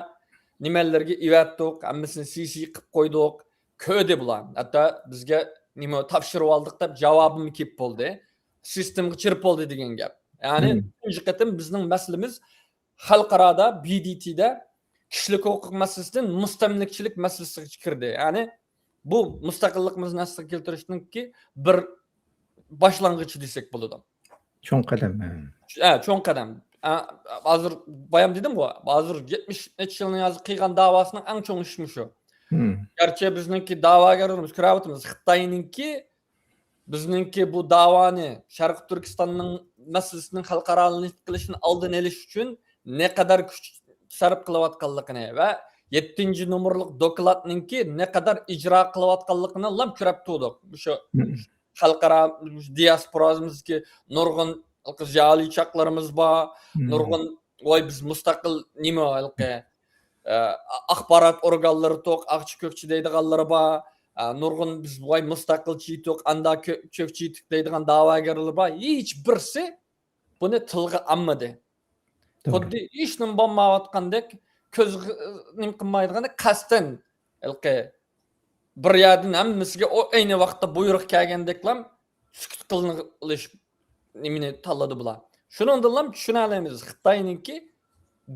نېمەلەرگە ئېۋەتتۇق، ھەممىسىنى سى سى قىلىپ قويدۇق. كۆردى بۇلار. ھەتتا بىزگە نېمە تاپشۇرۇۋالدۇق دەپ جاۋابىمۇ كېلىپ بولدى. سىستېمىغا چىرىپ بولدى دېگەن گەپ. يەنى مم. تۇنجى قېتىم بىزنىڭ مەسىلىمىز خەلقئارادا، بى دى تىدا كىشىلىك ھوقۇق مەسىلىسىدىن مۇستەملىكىچىلىك مەسىلىسىگە كىردى. يەنى بۇ مۇستەقىللىقىمىزنى ئەسلىگە كەلتۈرۈشنىڭكى بىر باشلانغۇچى دېسەك بولىدۇ. چوڭ قەدەم، ھە. ھە، چوڭ قەدەم. ھە، ھازىر بايام دېدىمغۇ، ھازىر يەتمىش نەچچە يىلنى ھازىر قىلغان داۋاسىنىڭ ئەڭ چوڭ ئىشى مۇشۇ. مم. گەرچە بىزنىڭكى داۋاگەرلىرىمىز، كۆرۈۋاتىمىز، خىتاينىڭكى بىزنىڭكى بۇ داۋانى، شەرقىي تۈركىستاننىڭ مەسىلىسىنىڭ خەلقئارالىشىپ قېلىشىنى ئالدىنى ئېلىش ئۈچۈن نەقەدەر كۈچ سەرپ قىلىۋاتقانلىقىنى ۋە يەتتىنچى نومۇرلۇق دوكلاتنىڭكى نەقەدەر ئىجرا قىلىۋاتقانلىقىنى لام كۆرۈپ تۇردۇق. مۇشۇ مم. خەلقئارا، مۇشۇ دىياسپورامىزدىكى نۇرغۇن زىيالىي چاقلىرىمىز بار، مم. نۇرغۇن، ۋاي، بىز مۇستەقىل نېمە ھېلىقى، ئە، ئاخبارات ئورگانلىرى توق، ئاقچى كۆكچى دەيدىغانلىرى بار، ئە، نۇرغۇن بىز، ۋاي، مۇستەقىلچى توق، ئاندا كۆ-، كۆكچى دەيدىغان داۋاگەرلەر بار. ھېچ بىرسى بۇنى تىلغا ئالمىدى. توغرا. خۇددى ھېچنېمە بولمايۋاتقاندەك، كۆز، نېمە قىلمايدىغىنى قەستەن ھېلىقى بىر يەردىن ھەممىسىگە ئو-، ئەينى ۋاقىتتا بۇيرۇق كەلگەندەكلا سۈكۈت قىلىش نېمىنى تاللىدى بۇلار. شۇنىڭدىنلا چۈشىنەلەيمىز، خىتاينىڭكى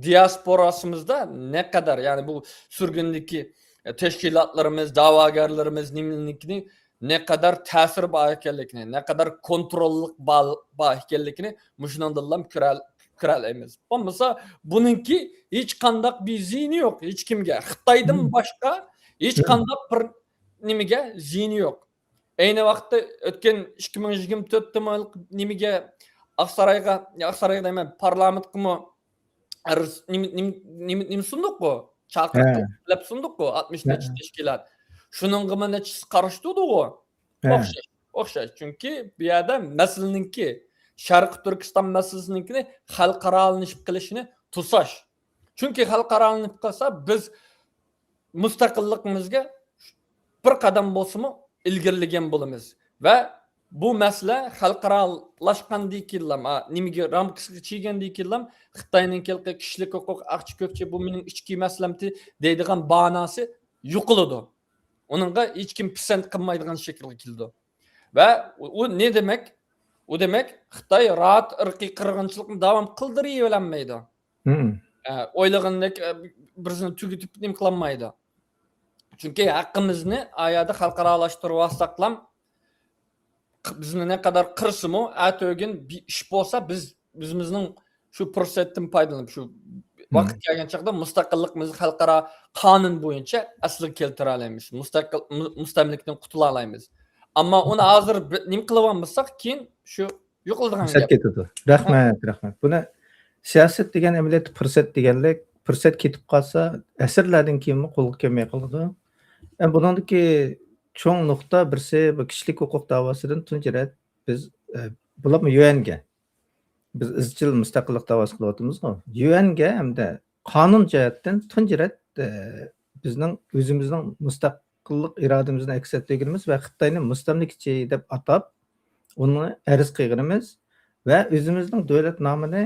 دىياسپوراسىمىزدا نەقەدەر، يەنى بۇ سۈرگۈندىكى، ئە، تەشكىلاتلىرىمىز، داۋاگەرلىرىمىز نېمىنىڭكىنى نەقەدەر تەسىرى بار ئىكەنلىكىنى، نەقەدەر كونتروللۇق بار، بار ئىكەنلىكىنى مۇشۇنىڭدىنلا كۆرە-، كۆرەلەيمىز. بولمىسا بۇنىڭكى ھېچقانداق بىر زىيىنى يوق ھېچكىمگە. خىتايدىن مم. باشقا مم. ھېچقانداق بىر نېمىگە زىيىنى يوق. ئەينى ۋاقىتتا ئۆتكەن ئىككى مىڭ يىگىرمە تۆتتە نېمىگە ئاقسارايغا، يا ئاقسارايغا دەيمەن، پارلامېنتقىمۇ ئەرز-، نېمە، نېمە، نېمە، نېمە سۇندۇققۇ؟ چاقىرتىپ ھە. تەلەپ سۇندۇققۇ، ئاتمىش ھە. نەچچە تەشكىلات. شۇنىڭغىمۇ نەچچىسى قارشى تۇردىغۇ؟ ھە. ئوخشاش، ئوخشاش. چۈنكى بۇ يەردە مەسىلىنىڭكى، شەرقىي تۈركىستان مەسىلىسىنىڭكىنى خەلقئارالىشىپ قېلىشىنى توساش. چۈنكى خەلقئارالىشىپ قالسا، بىز مۇستەقىللىقىمىزگە بىر قەدەم بولسىمۇ ئىلگىرىلىگەن بولىمىز. ۋە بۇ مەسىلە خەلقئارالاشقاندىن كېيىنلا، ئا، نېمىگە، رامكىسىغا چىگەندىن كېيىنلا خىتاينىڭ كىشىلىك ھوقۇق، ئاقچى كۆكچى، بۇ مېنىڭ ئىچكى مەسىلەمتى دەيدىغان باناسى يوقىلىدۇ. ئۇنىڭغا ھېچكىم پىسەنت قىلمايدىغان شەكىلگە كېلىدۇ. ۋە ئۇ، ئۇ نېمە دېمەك؟ ئۇ دېمەك، خىتاي راھەت ئىرقىي قىرغىنچىلىقنى داۋام قىلدۇرۇۋېرەلمەيدۇ. مم. ئە، ئويلىغىنىدەك، ئە، بىرسىنى تۈگىتىپ نېمە قىلالمايدۇ. چۈنكى ھەققىمىزنى ئايادا خەلقئارالاشتۇرۇۋالساقلام، بىزنى نەقەدەر قىرسىمۇ، ئەتىگۈن بىر ئىش بولسا، بىز ئۆزىمىزنىڭ شۇ پۇرسەتتىن پايدىلىنىپ، شۇ مم. ۋاقىت كەلگەن چاغدا مۇستەقىللىقىمىزنى خەلقئارا قانۇن بويىچە ئەسلىگە كەلتۈرەلەيمىز. مۇستەقىل-، مۇ-، مۇستەملىكىدىن قۇتۇلالايمىز. ئەمما ئۇنى ھازىر بى-، نېمە قىلىۋالمىساق، كېيىن شۇ يوقىلىدىغان پۇرسەت گەپ. كېتىدۇ. رەھمەت، رەھمەت. بۇنى سىياسەت دېگەن ئەمەلىيەتتە پۇرسەت دېگەنلىك، پۇرسەت كېتىپ قالسا، ئەسىرلەردىن كېيىنمۇ قولغا كەلمەي قالىدۇ. ئە، بۇنىڭدىكى چوڭ نۇقتا بىرسى، بۇ كىشىلىك ھوقۇق داۋاسىدىن تۇنجى رەت بىز، ئە، بولۇپمۇ يۈەنگە، بىز ئىزچىل مۇستەقىللىق داۋاسى قىلىۋاتىمىزغۇ. يۈەنگە ھەمدە قانۇن جەھەتتىن تۇنجى رەت، ئە، بىزنىڭ ئۆزىمىزنىڭ مۇستەقىللىق ئىرادىمىزنى ئەكس ئەتتۈرگىنىمىز ۋە خىتاينى مۇستەملىكىچى دەپ ئاتاپ، ئۇنى ئەرز قىلغىنىمىز ۋە ئۆزىمىزنىڭ دۆلەت نامىنى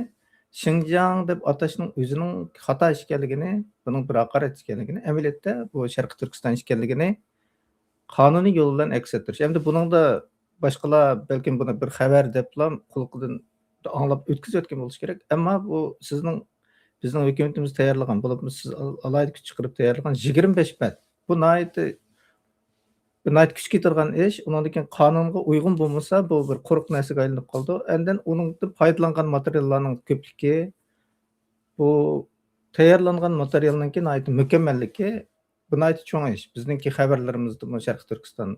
شىنجاڭ دەپ ئاتاشنىڭ ئۆزىنىڭ خاتا ئىكەنلىكىنى، بۇنىڭ بىر ھاقارەت ئىكەنلىكىنى، ئەمەلىيەتتە بۇ شەرقىي تۈركىستان ئىكەنلىكىنى قانۇنىي يول بىلەن ئەكس ئەتتۈرۈش. ئەمدى بۇنىڭدا باشقىلار بەلكىم بۇنى بىر خەۋەر دەپلا قۇلىقىدىن ئاڭلاپ ئۆتكۈزۈۋەتكەن بولۇشى كېرەك. ئەمما بۇ سىزنىڭ، بىزنىڭ ھۆكۈمىتىمىز تەييارلىغان، بولۇپمۇ سىز ئال-، ئالاھىدە كۈچ چىقىرىپ تەييارلىغان يىگىرمە بەش بەت. بۇ ناھايىتى، بۇ ناھايىتى كۈچ كېتىدىغان ئىش. ئۇنىڭدىن كېيىن قانۇنغا ئۇيغۇن بولمىسا، بۇ بىر قۇرۇق نەرسىگە ئايلىنىپ قالىدۇ. ئاندىن ئۇنىڭدىن پايدىلانغان ماتېرىياللارنىڭ كۆپلۈكى، بۇ تەييارلانغان ماتېرىيالنىڭكى ناھايىتى مۇكەممەللىكى، بۇ ناھايىتى چوڭ ئىش. بىزنىڭكى خەۋەرلىرىمىزدىمۇ شەرقىي تۈركىستان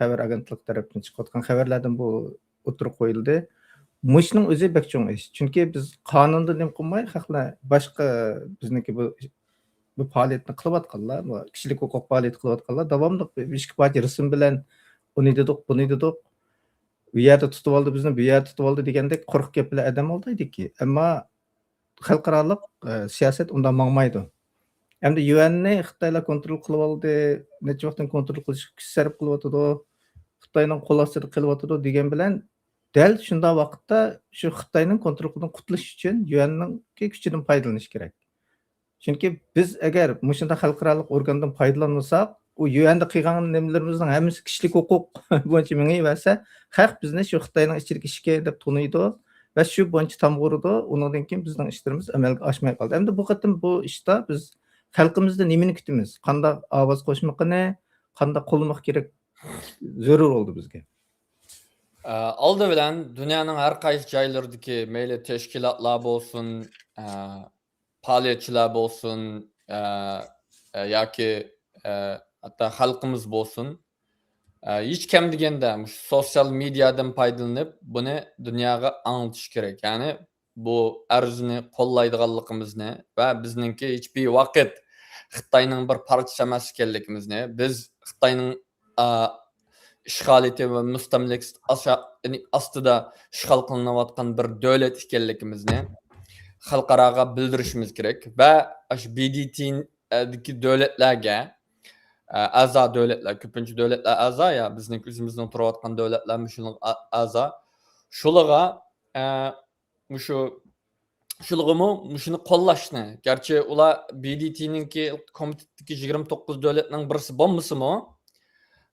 خەۋەر ئاگېنتلىقى تەرەپتىن چىقىۋاتقان خەۋەرلەردىن بۇ ئوتتۇرىغا قويۇلدى. مۇشۇنىڭ ئۆزى بەك چوڭ ئىش. چۈنكى بىز قانۇندا نېمە قىلماي، خەقلەر باشقا بىزنىڭكى بۇ، بۇ پائالىيەتنى قىلىۋاتقانلار، بۇ كىشىلىك ھوقۇق پائالىيىتى قىلىۋاتقانلار داۋاملىق بىر ئىككى پارچە رەسىم بىلەن ئۇنى دېدۇق، بۇنى دېدۇق، ئۇ يەردە تۇتۇۋالدى بىزنى، بۇ يەردە تۇتۇۋالدى دېگەندەك قۇرۇق گەپ بىلەن ئادەم ئالدايدىكى. ئەمما خەلقئارالىق، ئە، سىياسەت ئۇنداق ماڭمايدۇ. ئەمدى يۈەننى خىتايلار كونترول قىلىۋالدى، نەچچە ۋاقىتتىن كونترول قىلىشقا كۈچ سەرپ قىلىۋاتىدۇ، خىتاينىڭ قول ئاستىدا قېلىۋاتىدۇ دېگەن بىلەن، دەل شۇنداق ۋاقىتتا شۇ خىتاينىڭ كونترولىدىن قۇتۇلۇش ئۈچۈن يۈەننىڭكى كۈچىدىن پايدىلىنىش كېرەك. چۈنكى بىز ئەگەر مۇشۇنداق خەلقئارالىق ئورگاندىن پايدىلانمىساق، ئۇ يۈەندە قىلغان نېمىلىرىمىزنىڭ ھەممىسى كىشىلىك ھوقۇق بويىچە مېڭىۋەرسە، خەق بىزنى شۇ خىتاينىڭ ئىچىدىكى ئىشىكى دەپ تونۇيدۇ ۋە شۇ بويىچە تامغۇرىدۇ. ئۇنىڭدىن كېيىن بىزنىڭ ئىشلىرىمىز ئەمەلگە ئاشماي قالدى. ئەمدى بۇ قېتىم بۇ ئىشتا بىز خەلقىمىزدىن نېمىنى كۈتىمىز؟ قانداق ئاۋاز قوشمىقىنى، قانداق قوللىمىق كېرەك؟ زۆرۈر بولدى بىزگە. ئە، ئالدى بىلەن دۇنيانىڭ ھەر قايسى جايلىرىدىكى مەيلى تەشكىلاتلار بولسۇن، ئە، پائالىيەتچىلەر بولسۇن، ئە، ئە، ياكى، ئە، ھەتتا خەلقىمىز بولسۇن، ئە، ھېچ كەم دېگەندە مۇشۇ سوتسىيال مېدىيادىن پايدىلىنىپ، بۇنى دۇنياغا ئاڭلىتىش كېرەك. يەنى بۇ ئەرزنى قوللايدىغانلىقىمىزنى ۋە بىزنىڭكى ھېچبىر ۋاقىت خىتاينىڭ بىر پارچىسى ئەمەس ئىكەنلىكىمىزنى، بىز خىتاينىڭ، ئا، ئىشغالىيىتى ۋە مۇستەملىكىسى ئاشا-، يەنى ئاستىدا ئىشغال قىلىنىۋاتقان بىر دۆلەت ئىكەنلىكىمىزنى خەلقئاراغا بىلدۈرۈشىمىز كېرەك ۋە ئاشۇ بى دى تىدىكى دۆلەتلەرگە، ئە، ئەزا دۆلەتلەر، كۆپىنچە دۆلەتلەر ئەزا يا، بىزنىڭ ئۆزىمىزنىڭ تۇرۇۋاتقان دۆلەتلەرمۇ شۇنىڭغا ئە-، ئەزا. شۇلىغا، ئە، مۇشۇ، شۇلىغىمۇ مۇشۇنى قوللاشنى، گەرچە ئۇلار بى دى تىنىڭكى كومىتېتتىكى يىگىرمە توققۇز دۆلەتنىڭ بىرسى بولمىسىمۇ،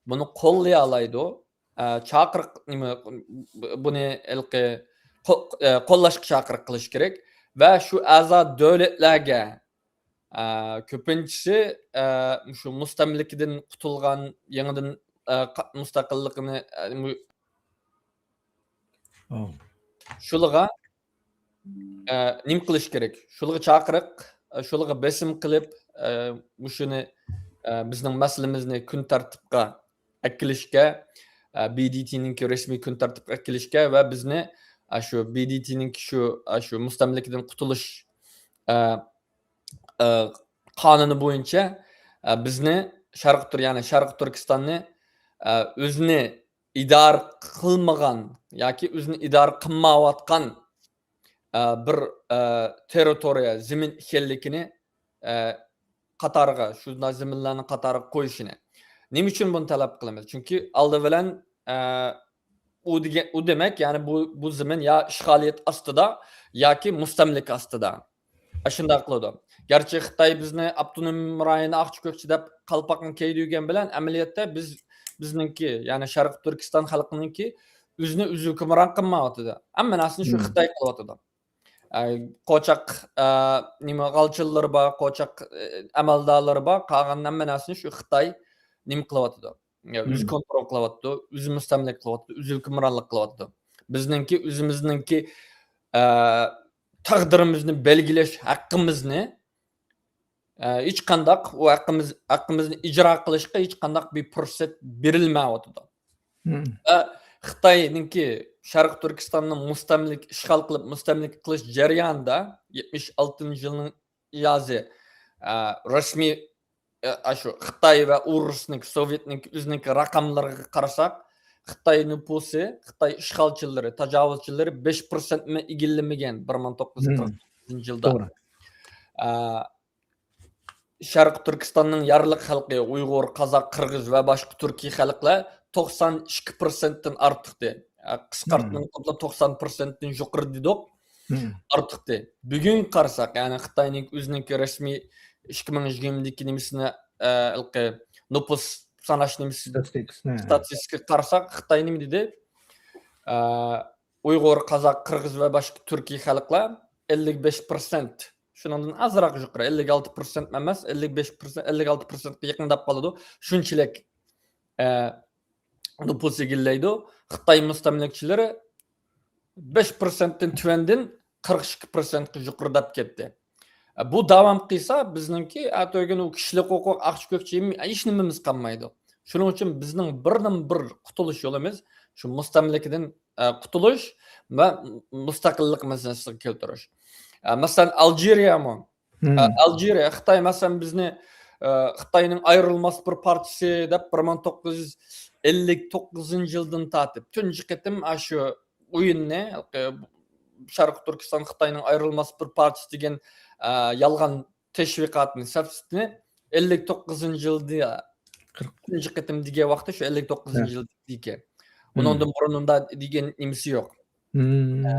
بۇنى قوللىيالايدۇ. ئە، چاقىرىق، نېمە، بۇنى ھېلىقى قو-، ئە، قوللاشقا چاقىرىق قىلىش كېرەك. ۋە شۇ ئەزا دۆلەتلەرگە، ئە، كۆپىنچىسى، ئە، شۇ مۇستەملىكىدىن قۇتۇلغان، يېڭىدىن، ئە، قا-، مۇستەقىللىقىنى، ئە، مۇ-، ئاۋ. شۇلىغا، ئە، نېمە قىلىش كېرەك؟ شۇلىغا چاقىرىق، ئە، شۇلىغا بېسىم قىلىپ، ئە، مۇشۇنى، ئە، بىزنىڭ مەسىلىمىزنى كۈن تەرتىپقا ئەكېلىشكە، ئە، بى دى تىنىڭكى رەسمىي كۈن تەرتىپقا ئەكېلىشكە ۋە بىزنى، ئە، شۇ بى دى تىنىڭكى شۇ، ئە، شۇ مۇستەملىكىدىن قۇتۇلۇش، ئە، ئە، قانۇنى بويىچە، ئە، بىزنى شەرقىي تۈر-، يەنى شەرقىي تۈركىستاننى، ئە، ئۆزىنى ئىدارە قىلمىغان ياكى ئۆزىنى ئىدارە قىلمايۋاتقان، ئە، بىر، ئە، تېررىتورىيە، زېمىن ئىكەنلىكىنى، ئە، قاتارىغا، شۇنداق زېمىنلارنى قاتارىغا قويۇشىنى. نېمە ئۈچۈن بۇنى تەلەپ قىلىمىز؟ چۈنكى ئالدى بىلەن، ئە، ئۇ دېگەن، ئۇ دېمەك، يەنى بۇ، بۇ زېمىن يا ئىشغالىيەت ئاستىدا، ياكى مۇستەملىكە ئاستىدا. ئاشۇنداق قىلىدۇ. گەرچە خىتاي بىزنى ئاپتونوم رايونى ئاقچى كۆكچى دەپ قالپاقنى كىيدۈرگەن بىلەن، ئەمەلىيەتتە بىز، بىزنىڭكى، يەنى شەرقىي تۈركىستان خەلقىنىڭكى ئۆزىنى ئۆزى ھۆكۈمران قىلمايۋاتىدۇ. ھەممە نەرسىنى شۇ مم. خىتاي قىلىۋاتىدۇ. ئە، قوچاق، ئە، نېمە، غالچىلىرى بار، قوچاق، ئە، ئەمەلدارلىرى بار، قالغان ھەممە نەرسىنى شۇ خىتاي نېمە قىلىۋاتىدۇ. يا، ئۆزى مم. كونترول قىلىۋاتىدۇ، ئۆزى مۇستەملىكە قىلىۋاتىدۇ، ئۆزى ھۆكۈمرانلىق قىلىۋاتىدۇ. بىزنىڭكى ئۆزىمىزنىڭكى، ئە، تەقدىرىمىزنى بەلگىلەش ھەققىمىزنى، ئە، ھېچقانداق ئۇ ھەققىمىز، ھەققىمىزنى ئىجرا قىلىشقا ھېچقانداق بىر پۇرسەت بېرىلمەيۋاتىدۇ. مم. ۋە خىتاينىڭكى شەرقىي تۈركىستاننى مۇستەملىكە، ئىشغال قىلىپ مۇستەملىكە قىلىش جەريانىدا يەتمىش ئالتىنچى يىلنىڭ يازى، ئە، رەسمىي، ئە، ئاشۇ خىتاي ۋە ئورۇسنىڭكى، سوۋېتنىڭكى ئۆزىنىڭكى رەقەملىرىگە قارىساق، خىتاي نوپۇسى، خىتاي ئىشغالچىلىرى، تاجاۋۇزچىلىرى بەش پىرسەنتمۇ ئىگىلىمىگەن بىر مىڭ توققۇز يۈز قىرىق توققۇزىنچى يىلدا. توغرا. ئە، شەرقىي تۈركىستاننىڭ يەرلىك خەلقى، ئۇيغۇر، قازاق، قىرغىز ۋە باشقا تۈركىي خەلقلەر توقسان ئىككى پىرسەنتتىن ئارتۇقتى. ئە، قىسقارتمىنى توپلاپ توقسان پىرسەنتتىن يۇقىرى دېدۇق. ئارتۇقتى. بۈگۈنگە قارىساق، يەنى خىتاينىڭ ئۆزىنىڭكى رەسمىي ئىككى مىڭ يىگىرمىدىكى نېمىسىنى، ئە، ھېلىقى نوپۇس ساناش نېمىسى، ستاتىستىكىسىنى. ستاتىستىكىغا قارىساق، خىتاي نېمە دېدى؟ ئە، ئۇيغۇر، قازاق، قىرغىز ۋە باشقا تۈركىي خەلقلەر ئەللىك بەش پىرسەنت، شۇنىڭدىن ئازراق يۇقىرى، ئەللىك ئالتە پىرسەنت ئەمەس، ئەللىك بەش پىرسەنت، ئەللىك ئالتە پىرسەنتقا يېقىنداپ قالىدۇ. شۇنچىلىك، ئە، نوپۇس ئىگىلەيدۇ. خىتاي مۇستەملىكىچىلىرى بەش پىرسەنتتىن تۆۋەندىن قىرىق ئىككى پىرسەنتقا يۇقىرىداپ كەتتى. بۇ داۋام قىلسا، بىزنىڭكى ئەتىگۈن ئۇ كىشىلىك ھوقۇق، ئاقچى كۆكچى ھېچ نېمىمىز قالمايدۇ. شۇنىڭ ئۈچۈن بىزنىڭ بىردىن بىر قۇتۇلۇش يولىمىز شۇ مۇستەملىكىدىن، ئە، قۇتۇلۇش ۋە مۇستەقىللىق مەسىلىسىگە كەلتۈرۈش. ئە، مەسىلەن، ئالجىرىيەمۇ. ئە، ئالجىرىيە، خىتاي، مەسىلەن، بىزنى، ئە، خىتاينىڭ ئايرىلماس بىر پارچىسى دەپ بىر مىڭ توققۇز يۈز ئەللىك توققۇزىنچى يىلدىن تارتىپ تۇنجى قېتىم ئاشۇ ئويۇننى، ئە، شەرقىي تۈركىستان خىتاينىڭ ئايرىلماس بىر پارچىسى دېگەن، ئە، يالغان تەشۋىقاتنى، سەپسىتىنى ئەللىك توققۇزىنچى يىلدا تۇنجى قېتىم دېگەن ۋاقتى شۇ ئەللىك توققۇزىنچى يىل دېگەن. ئۇنىڭدىن بۇرۇن ئۇنداق دېگەن نېمىسى يوق. ئە،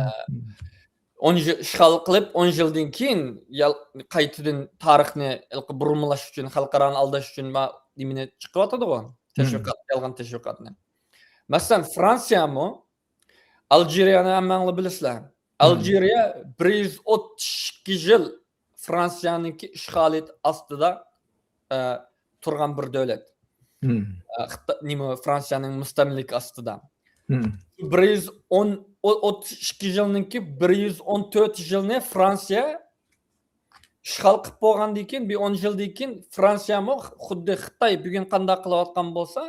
ئون يىل ئىشغال قىلىپ، ئون يىلدىن كېيىن يال-، قايتىدىن تارىخنى ھېلىقى بۇرمىلاش ئۈچۈن، خەلقئارانى ئالداش ئۈچۈن ما-، نېمىنى چىقىرىۋاتىدىغۇ؟ تەشۋىقات، يالغان تەشۋىقاتنى. مەسىلەن، فرانسىيەمۇ ئالجىرىيەنى ھەممەڭلار بىلىسىلەر. ئالجىرىيە بىر يۈز ئوتتۇز ئىككى يىل فرانسىيەنىڭكى ئىشغالىيىتى ئاستىدا، ئە، تۇرغان بىر دۆلەت. مم. ئە، خىتا-، نېمە، فرانسىيەنىڭ مۇستەملىكە ئاستىدا. مم. بىر يۈز ئون، ئو-، ئوتتۇز ئىككى يىلنىڭكى بىر يۈز ئون تۆت يىلنى فرانسىيە ئىشغال قىلىپ بولغاندىن كېيىن، بىر ئون يىلدىن كېيىن فرانسىيەمۇ خۇددى خىتاي بۈگۈن قانداق قىلىۋاتقان بولسا،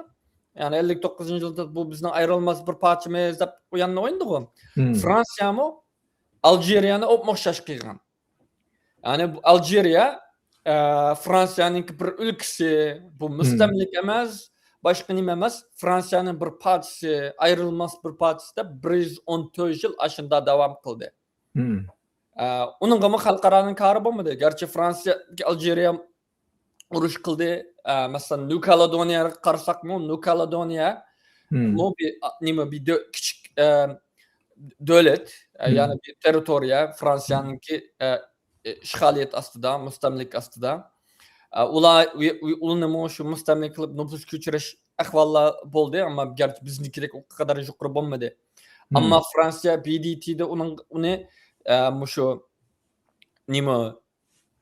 يەنى ئەللىك توققۇزىنچى يىلدا بۇ بىزنىڭ ئايرىلماس بىر پارچىمىز دەپ ئويۇننى ئوينىدىغۇ. مم. فرانسىيەمۇ ئالجىرىيەنى ئوپمۇ ئوخشاش قىلغان. يەنى بۇ ئالجىرىيە، ئە، فرانسىيەنىڭكى بىر ئۆلكىسى، بۇ مۇستەملىكە ئەمەس، باشقا نېمە ئەمەس، فرانسىيەنىڭ بىر پارچىسى، ئايرىلماس بىر پارچىسى دەپ بىر يۈز ئون تۆت يىل ئاشۇنداق داۋام قىلدى. مم. ئە، ئۇنىڭغىمۇ خەلقئارانىڭ كارى بولمىدى. گەرچە فرانسىيە، ئالجىرىيە ئۇرۇش قىلدى. ئە، مەسىلەن، نيۇ كالېدونىيەگە قارىساقمۇ، نيۇ كالېدونىيە مم. بۇ بىر، ئا، نېمە، بىر دۆ-، كىچىك، ئە، دۆلەت، ئە، مم. يەنى بىر تېررىتورىيە فرانسىيەنىڭكى، ئە، ئە، ئىشغالىيەت ئاستىدا، مۇستەملىكە ئاستىدا. ئە، ئۇلار، ئۇ-، ئۇ-، ئۇلارنىمۇ شۇ مۇستەملىكە قىلىپ نوپۇس كۆچۈرۈش ئەھۋاللار بولدى، ئەمما گەرچە بىزنىڭكىدەك ئۇ قەدەر يۇقىرى بولمىدى. مم. ئەمما فرانسىيە بى دى تىدا ئۇنىڭ، ئۇنى، ئە، مۇشۇ نېمە،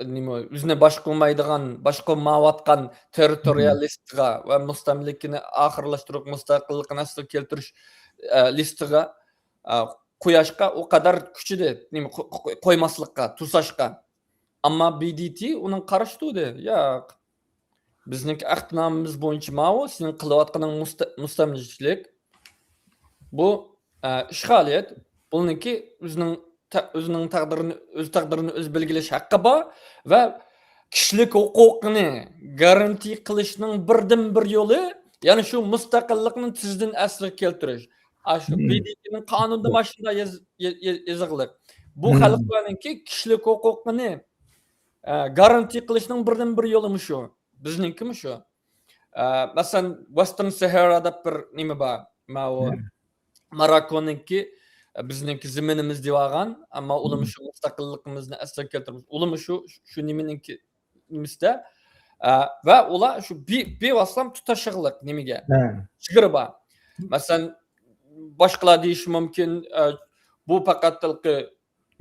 نېمە، ئۆزىنى باشقۇرمايدىغان، باشقۇرمايۋاتقان تېررىتورىيە مم. لىستىغا ۋە مۇستەملىكىنى ئاخىرلاشتۇرۇپ، مۇستەقىللىقىنى ئەسلىگە كەلتۈرۈش، ئە، لىستىغا، ئە، قوياشقا ئۇ قەدەر كۈچىدى، نېمە، قو-، قو-، قويماسلىققا، توساشقا. ئەمما بى دى تى ئۇنىڭ قارشى تۇردى. ياق، بىزنىڭكى ئەھدىنامىمىز بويىچە ماۋۇ، سېنىڭ قىلىۋاتقىنىڭ مۇستە-، مۇستەملىكىچىلىك. بۇ، ئە، ئىشغالىيەت. بۇنىڭكى ئۆزىنىڭ تە-، ئۆزىنىڭ تەقدىرىنى، ئۆز تەقدىرىنى ئۆزى بەلگىلەش ھەققى بار ۋە كىشىلىك ھوقۇقنى گارانتىيە قىلىشنىڭ بىردىنبىر يولى، يەنى شۇ مۇستەقىللىقنى تېزدىن ئەسلىگە كەلتۈرۈش. ئاشۇ مم. بى دى تىنىڭ قانۇنىدا ماشۇنداق يېز-، يە-، يە-، يېزىقلىق. بۇ مم. خەلقلەرنىڭكى كىشىلىك ھوقۇقىنى، ئە، گارانتىيە قىلىشنىڭ بىردىنبىر يولى مۇشۇ. بىزنىڭكى مۇشۇ. ئە، مەسىلەن، ۋېستېرن ساھارا دەپ بىر نېمە بار. ماۋۇ مم. ماراكونىڭكى، ئە، بىزنىڭكى زېمىنىمىز دەۋالغان، ئەمما ئۇلىمۇ مم. شۇ مۇستەقىللىقىمىزنى ئەسلىگە كەلتۈرىمىز. ئۇلىمۇ شۇ، شۇ نېمىنىڭكى نېمىسىدە، ئە، ۋە ئۇلار شۇ بى-، بىۋاسىتە تۇتاشلىق نېمىگە؟ ھە. چېگرا بار. مەسىلەن، باشقىلار دېيىشى مۇمكىن، ئە، بۇ پەقەت ھېلىقى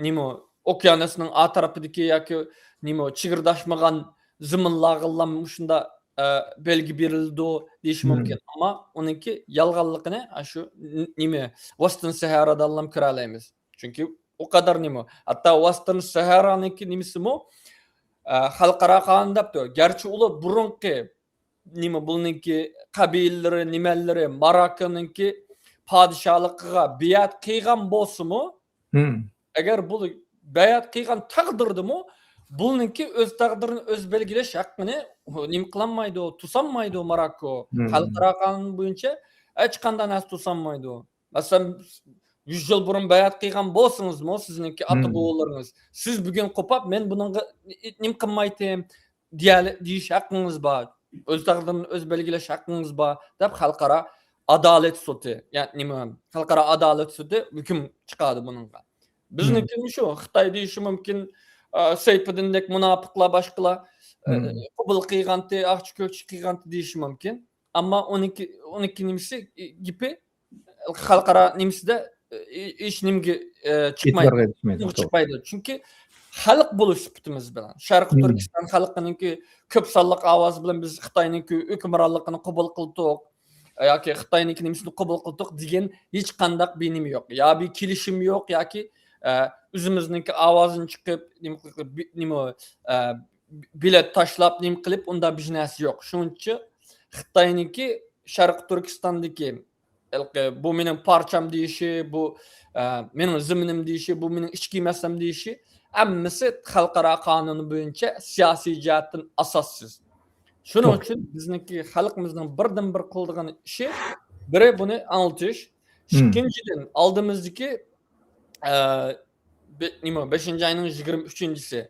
نېمە، ئوكيانۇسنىڭ ئا تەرىپىدىكى ياكى نېمە، چېگرىداشمىغان زېمىنلارغىلا مۇشۇنداق، ئە، بەلگە بېرىلىدۇ دېيىشى مم. مۇمكىن. ئەمما ئۇنىڭكى يالغانلىقىنى، ئە، شۇ ن-، نېمە، ۋېستېرن ساھارادىنلا كۆرەلەيمىز. چۈنكى ئۇ قەدەر نېمە. ھەتتا ۋېستېرن ساھارانىڭكى نېمىسىمۇ، ئە، خەلقئارا قانۇن دەپتۇ. گەرچە ئۇلار بۇرۇنقى نېمە، بۇنىڭكى قەبىلىلىرى، نېمەلىرى، ماراكونىڭكى پادىشاھلىقىغا بەيئەت قىلغان بولسىمۇ، مم. ئەگەر بۇ بەيئەت قىلغان تەقدىردىمۇ، بۇنىڭكى ئۆز تەقدىرىنى ئۆزى بەلگىلەش ھەققىنى نېمە قىلالمايدۇ، توسالمايدۇ ماراكو. مم. خەلقئارا قانۇن بويىچە ھېچقانداق نەرسە توسالمايدۇ. مەسىلەن، يۈز يىل بۇرۇن بەيئەت قىلغان بولسىڭىزمۇ، سىزنىڭكى ئاتا مم. بوۋىلىرىڭىز، سىز بۈگۈن قوپاپ، مەن بۇنىڭغا نېمە قىلمايتتىم، دېيەلى-، دېيىش ھەققىڭىز بار. ئۆز تەقدىرىنى ئۆزى بەلگىلەش ھەققىڭىز بار، دەپ خەلقئارا ئادالەت سوتى، يەنى نېمە، خەلقئارا ئادالەت سوتى ھۆكۈم چىقاردى بۇنىڭغا. بىزنىڭكى شۇ، خىتاي دېيىشى مۇمكىن، ئە، سەيپىدىندەك مۇناپىقلار، باشقىلار، ئە، قوبۇل قىلغانتى، ئاقچى كۆكچى قىلغانتى دېيىشى مۇمكىن. ئەمما ئۇنىڭكى، ئۇنىڭكى نېمىسى، گېپى خەلقئارا نېمىسىدە، ئى، ھېچ نېمىگە، ئى، چىقمايدۇ. ئېتىبارغا يېتىشمەيدۇ. چىقمايدۇ. چۈنكى خەلق بولۇش سۈپىتىمىز بىلەن، شەرقىي تۈركىستان خەلقىنىڭكى كۆپ سانلىق ئاۋازى بىلەن بىز خىتاينىڭكى ھۆكۈمرانلىقىنى قوبۇل قىلدۇق ياكى خىتاينىڭكى نېمىسىنى قوبۇل قىلدۇق دېگەن ھېچقانداق بىر نېمە يوق. يا بىر كېلىشىم يوق ياكى، ئە، ئۆزىمىزنىڭكى ئاۋازىنى چىقىپ، نېمە قىلىپ، بى-، نېمە، ئە، بېلەت تاشلاپ، نېمە قىلىپ، ئۇنداق بىر نەرسە يوق. شۇنىڭ ئۈچۈن خىتاينىڭكى شەرقىي تۈركىستاندىكى ھېلىقى، بۇ مېنىڭ پارچام دېيىشى، بۇ، ئە، مېنىڭ زېمىنىم دېيىشى، بۇ مېنىڭ ئىچكى مەسىلەم دېيىشى، ھەممىسى خەلقئارا قانۇنى بويىچە سىياسىي جەھەتتىن ئاساسسىز. شۇنىڭ ئۈچۈن بىزنىڭكى خەلقىمىزنىڭ بىردىنبىر قىلىدىغان ئىشى، بىرى بۇنى ئاڭلىتىش، ئىككىنچىدىن، ئالدىمىزدىكى، ئە، بى-، نېمە، بەشىنچى ئاينىڭ يىگىرمە ئۈچىنچىسى،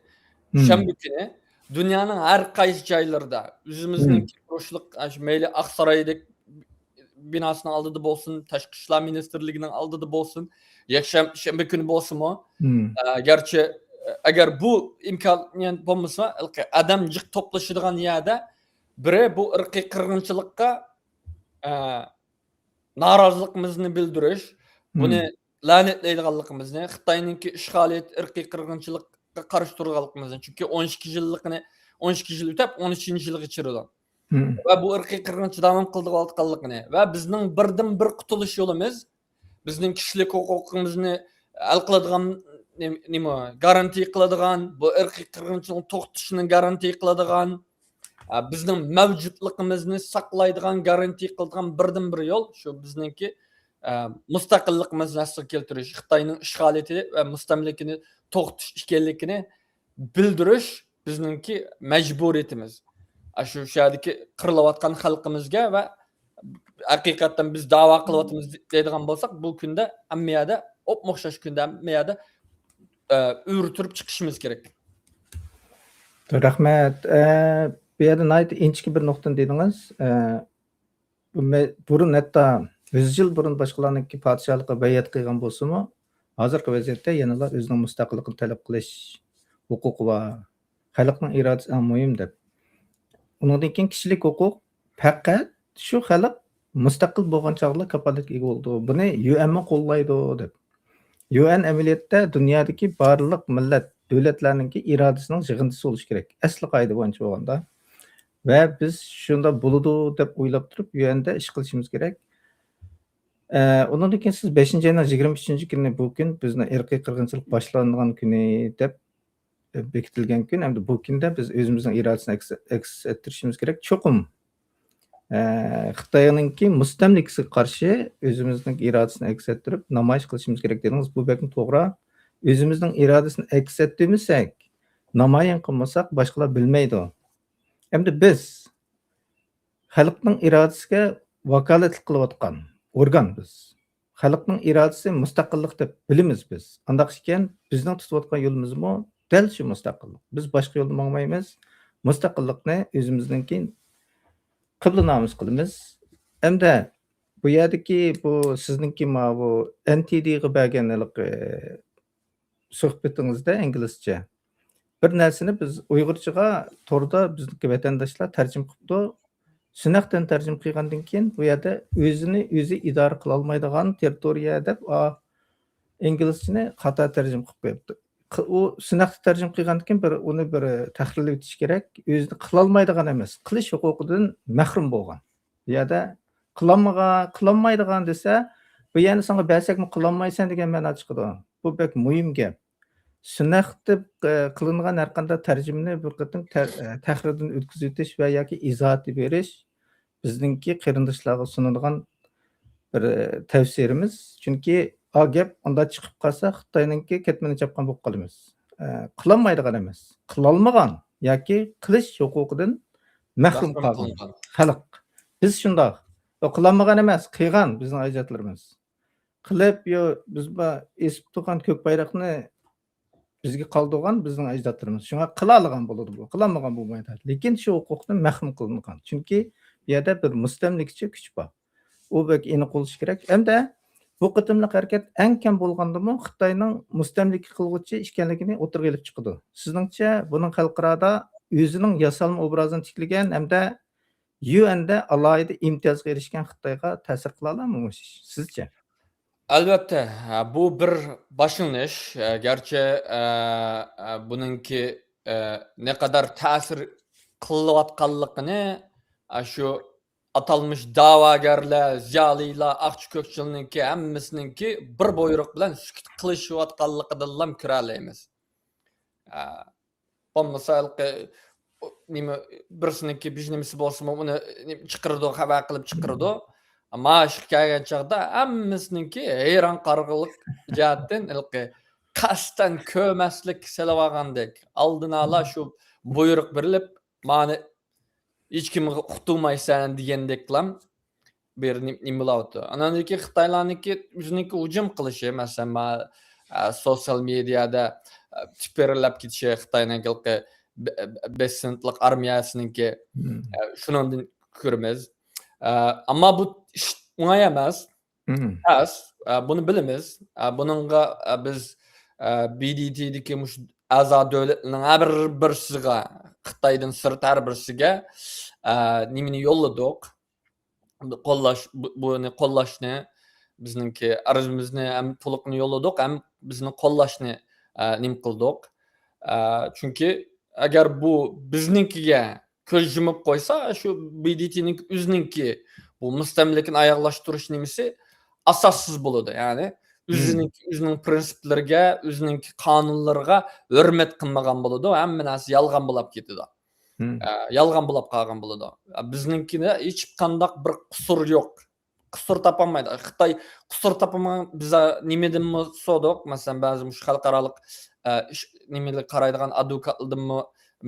شەنبە كۈنى دۇنيانىڭ ھەر قايسى جايلىرىدا ئۆزىمىزنىڭكى تۇرۇشلۇق، ئاشۇ مەيلى ئاقسارايدەك بىناسىنىڭ ئالدىدا بولسۇن، تاشقى ئىشلار مىنىستىرلىكىنىڭ ئالدىدا بولسۇن، يەكشەنبە، شەنبە كۈنى بولسىمۇ، ئە، گەرچە، ئە، ئەگەر بۇ ئىمكانىيەت بولمىسا، ھېلىقى ئادەم جىق توپلىشىدىغان يەردە بىرى بۇ ئىرقىي قىرغىنچىلىققا، ئە، نارازىلىقىمىزنى بىلدۈرۈش، بۇنى لەنەتلەيدىغانلىقىمىزنى، خىتاينىڭكى ئىشغالىيەت، ئىرقىي قىرغىنچىلىق قارشى تۇرغانلىقىمىزنى، چۈنكى ئون ئىككى يىللىقىنى، ئون ئىككى يىل ئۆتۈپ، ئون ئۈچىنچى يىلغا كىرىدۇ. ۋە بۇ ئىرقىي قىرغىنچىلىق داۋام قىلىۋاتقانلىقىنى ۋە بىزنىڭ بىردىن بىر قۇتۇلۇش يولىمىز، بىزنىڭ كىشىلىك ھوقۇقىمىزنى ھەل قىلىدىغان، نېمە، نېمە، گارانتىيە قىلىدىغان، بۇ ئىرقىي قىرغىنچىلىقنىڭ توختىشىنى گارانتىيە قىلىدىغان، ئە، بىزنىڭ مەۋجۇتلۇقىمىزنى ساقلايدىغان، گارانتىيە قىلىدىغان بىردىن بىر يول شۇ بىزنىڭكى، ئە، مۇستەقىللىقىمىزنى ئەسلىگە كەلتۈرۈش، خىتاينىڭ ئىشغالىيىتى ۋە مۇستەملىكىنى توختىتىش ئىكەنلىكىنى بىلدۈرۈش بىزنىڭكى مەجبۇرىيىتىمىز. ئاشۇ شۇ يەردىكى قىرىلىۋاتقان خەلقىمىزگە ۋە ھەقىقەتەن بىز داۋا قىلىۋاتىمىز دەيدىغان بولساق، بۇ كۈندە ھەممە يەردە، ئوپمۇ ئوخشاش كۈندە ھەممە يەردە، ئە، ئۆرە تۇرۇپ چىقىشىمىز كېرەك. رەھمەت. ئە، بۇ يەردە ناھايىتى ئىنچىكە بىر نۇقتىنى دېدىڭىز. ئە، بۇ مە-، بۇرۇن ھەتتا يۈز يىل بۇرۇن باشقىلارنىڭكى پادىشاھلىقىغا بەيئەت قىلغان بولسىمۇ، ھازىرقى ۋەزىيەتتە يەنىلا ئۆزىنىڭ مۇستەقىللىقىنى تەلەپ قىلىش ھوقۇقى بار. خەلقنىڭ ئىرادىسى ئەڭ مۇھىم دەپ. ئۇنىڭدىن كېيىن كىشىلىك ھوقۇق پەقەت شۇ خەلق مۇستەقىل بولغان چاغلا كاپالەتكە ئىگە بولىدۇ. بۇنى يۇ ئېنمۇ قوللايدۇ دەپ. يۇ ئېن ئەمەلىيەتتە دۇنيادىكى بارلىق مىللەت، دۆلەتلەرنىڭكى ئىرادىسىنىڭ يىغىندىسى بولۇشى كېرەك. ئەسلى قائىدە بويىچە بولغاندا. ۋە بىز شۇنداق بولىدۇ دەپ ئويلاپ تۇرۇپ، يۇ ئېندا ئىش قىلىشىمىز كېرەك. ئە، ئۇنىڭدىن كېيىن سىز بەشىنچى ئاينىڭ يىگىرمە ئۈچىنچى كۈنى، بۇ كۈن بىزنىڭ ئىرقىي قىرغىنچىلىق باشلانغان كۈنى دەپ، ئە، بېكىتىلگەن كۈن. ئەمدى بۇ كۈندە بىز ئۆزىمىزنىڭ ئىرادىسىنى ئەكس، ئەكس ئەتتۈرۈشىمىز كېرەك. چوقۇم، ئە، خىتاينىڭكى مۇستەملىكىسىگە قارشى ئۆزىمىزنىڭ ئىرادىسىنى ئەكس ئەتتۈرۈپ نامايىش قىلىشىمىز كېرەك دېدىڭىز. بۇ بەكمۇ توغرا. ئۆزىمىزنىڭ ئىرادىسىنى ئەكس ئەتتۈرمىسەك، نامايان قىلمىساق، باشقىلار بىلمەيدۇ. ئەمدى بىز خەلقنىڭ ئىرادىسىگە ۋاكالەتلىك قىلىۋاتقان ئورگان بىز. خەلقنىڭ ئىرادىسى مۇستەقىللىق دەپ بىلىمىز بىز. ئانداق ئىكەن، بىزنىڭ تۇتۇۋاتقان يولىمىزمۇ دەل شۇ مۇستەقىللىق. بىز باشقا يولدا ماڭمايمىز. مۇستەقىللىقنى ئۆزىمىزنىڭكى قىبلىنامىسى قىلىمىز. ئەمدى بۇ يەردىكى بۇ سىزنىڭكى ماۋۇ ئېن تى دىغا بەرگەن ھېلىقى سۆھبىتىڭىزدە ئىنگلىزچە بىر نەرسىنى بىز ئۇيغۇرچىغا توردا بىزنىڭكى ۋەتەنداشلار تەرجىمە قىپتۇ. سۈنەقتىن تەرجىمە قىلغاندىن كېيىن، بۇ يەردە ئۆزىنى ئۆزى ئىدارە قىلالمايدىغان تېررىتورىيە دەپ، ئا، ئىنگلىزچىنى خاتا تەرجىمە قىلىپ قويۇپتۇ. قى-، ئۇ سۈنەقتە تەرجىمە قىلغاندىن كېيىن بىر، ئۇنى بىر تەھرىرلىۋېتىش كېرەك. ئۆزىنى قىلالمايدىغان ئەمەس، قىلىش ھوقۇقىدىن مەھرۇم بولغان. بۇ يەردە قىلالمىغان، قىلالمايدىغان دېسە، بۇ يەرنى ساڭا بەرسەكمۇ قىلالمايسەن دېگەن مەنا چىقىدۇ. بۇ بەك مۇھىم گەپ. سۈنەقتە، ئە، قىلىنغان ھەر قانداق تەرجىمىنى بىر قېتىم تە-، ئە، تەھرىردىن ئۆتكۈزۈۋېتىش ۋە ياكى ئىزاھات بېرىش بىزنىڭكى قېرىنداشلارغا سۇنىدىغان بىر، ئە، تەۋسىيەمىز. چۈنكى ئا گەپ ئۇنداق چىقىپ قالسا، خىتاينىڭكى كەتمىنى چاپقان بولۇپ قالىمىز. ئە، قىلالمايدىغان ئەمەس، قىلالمىغان ياكى قىلىش ھوقۇقىدىن مەھرۇم مەھرۇم قالغان قىلىنغان. خەلق. بىز شۇنداق. ئۇ قىلالمىغان ئەمەس، قىلغان بىزنىڭ ئەجدادلىرىمىز. قىلىپ، يو، بىز با-، ئېسىپ تۇرغان كۆك بايراقنى بىزگە قالدۇرغان بىزنىڭ ئەجدادلىرىمىز. شۇڭا قىلالىغان بولىدۇ بۇ، قىلالمىغان بولمايدۇ. لېكىن شۇ ھوقۇقتىن مەھرۇم قىلىنغان. چۈنكى بۇ يەردە بىر مۇستەملىكىچى كۈچ بار. ئۇ بەك ئېنىق بولۇشى كېرەك. ھەمدە بۇ قېتىملىق ھەرىكەت ئەڭ كەم بولغاندىمۇ خىتاينىڭ مۇستەملىكە قىلغۇچى ئىكەنلىكىنى ئوتتۇرىغا ئېلىپ چىقىدۇ. سىزنىڭچە بۇنىڭ خەلقئارادا ئۆزىنىڭ ياسالما ئوبرازىنى تىكلىگەن ھەمدە يۇ ئېندا ئالاھىدە ئىمتىيازغا ئېرىشكەن خىتايغا تەسىر قىلالامۇ مۇشۇ ئىش؟ سىزچە؟ ئەلۋەتتە، بۇ بىر باشلىنىش. گەرچە، ئە، ئە، بۇنىڭكى، ئە، نەقەدەر تەسىر قىلىۋاتقانلىقىنى، ئە، شۇ ئاتالمىش دەۋاگەرلەر، زىيالىيلار، ئاقچى كۆكچىلنىڭكى ھەممىسىنىڭكى بىر بۇيرۇق بىلەن سۈكۈت قىلىشىۋاتقانلىقىدىنلا كۆرەلەيمىز. ئە، بولمىسا ھېلىقى، ئۇ، نېمە، بىرسىنىڭكى بىر نېمىسى بولسىمۇ، ئۇنى نېمە چىقىرىدۇ، خەۋەر قىلىپ چىقىرىدۇ. مانا شۇ كەلگەن چاغدا ھەممىسىنىڭكى ھەيران قالغۇلۇق جەھەتتىن ھېلىقى قەستەن كۆرمەسلىك سېلىۋالغاندەك، ئالدىن ئالا شۇ بۇيرۇق بېرىلىپ، مانى ھېچكىمگە ئۇقتۇرمايسەن دېگەندەكلا بىر نېمە، نېمە بولاۋاتىدۇ. ئانان كېيىن خىتايلارنىڭكى ئۆزىنىڭكى ھۇجۇم قىلىشى، مەسىلەن، ما، ئە، سوتسىيال مېدىيادا، ئە، تۈپۈرۈلۈپ كېتىشى، خىتاينىڭ ھېلىقى بە-، بە-، بەش سېنتلىق ئارمىيەسىنىڭكى، مم. ئە، شۇنىڭدىن كۆرىمىز. ئە، ئەمما بۇ ئىش ئوڭاي ئەمەس. مم. ئەمەس. ئە، بۇنى بىلىمىز. ئە، بۇنىڭغا، ئە، بىز، ئە، بى دى تىدىكى مۇشۇ ئەزا دۆلەتنىڭ ھەر بىرسىگە، خىتايدىن سىرت ھەر بىرسىگە، ئە، نېمىنى يوللىدۇق؟ قوللاش، بۇ، بۇنى قوللاشنى، بىزنىڭكى ئەرزىمىزنى ھەم تولۇقىنى يوللىدۇق، ھەم بىزنى قوللاشنى، ئە، نېمە قىلدۇق؟ ئە، چۈنكى ئەگەر بۇ بىزنىڭكىگە كۆز يۇمۇپ قويسا، شۇ ب د ت نىڭكى ئۆزىنىڭكى بۇ مۇستەملىكىنى ئاياغلاشتۇرۇش نېمىسى ئاساسسىز بولىدۇ. يەنى مم. ئۆزىنىڭكى، ئۆزىنىڭ پرىنسىپلىرىگە، ئۆزىنىڭكى قانۇنلىرىغا ھۆرمەت قىلمىغان بولىدۇ، ھەممە نەرسە يالغان بولاپ كېتىدۇ. مم. ئە، يالغان بولاپ قالغان بولىدۇ. ئە، بىزنىڭكىدە ھېچقانداق بىر قۇسۇر يوق. قۇسۇر تاپالمايدۇ. خىتاي قۇسۇر تاپالمىغان، بىز نېمىدىنمۇ سورىدۇق؟ مەسىلەن، بەزى مۇشۇ خەلقئارالىق، ئە، ئىش، نېمىلەرگە قارايدىغان ئادۋوكاتلاردىنمۇ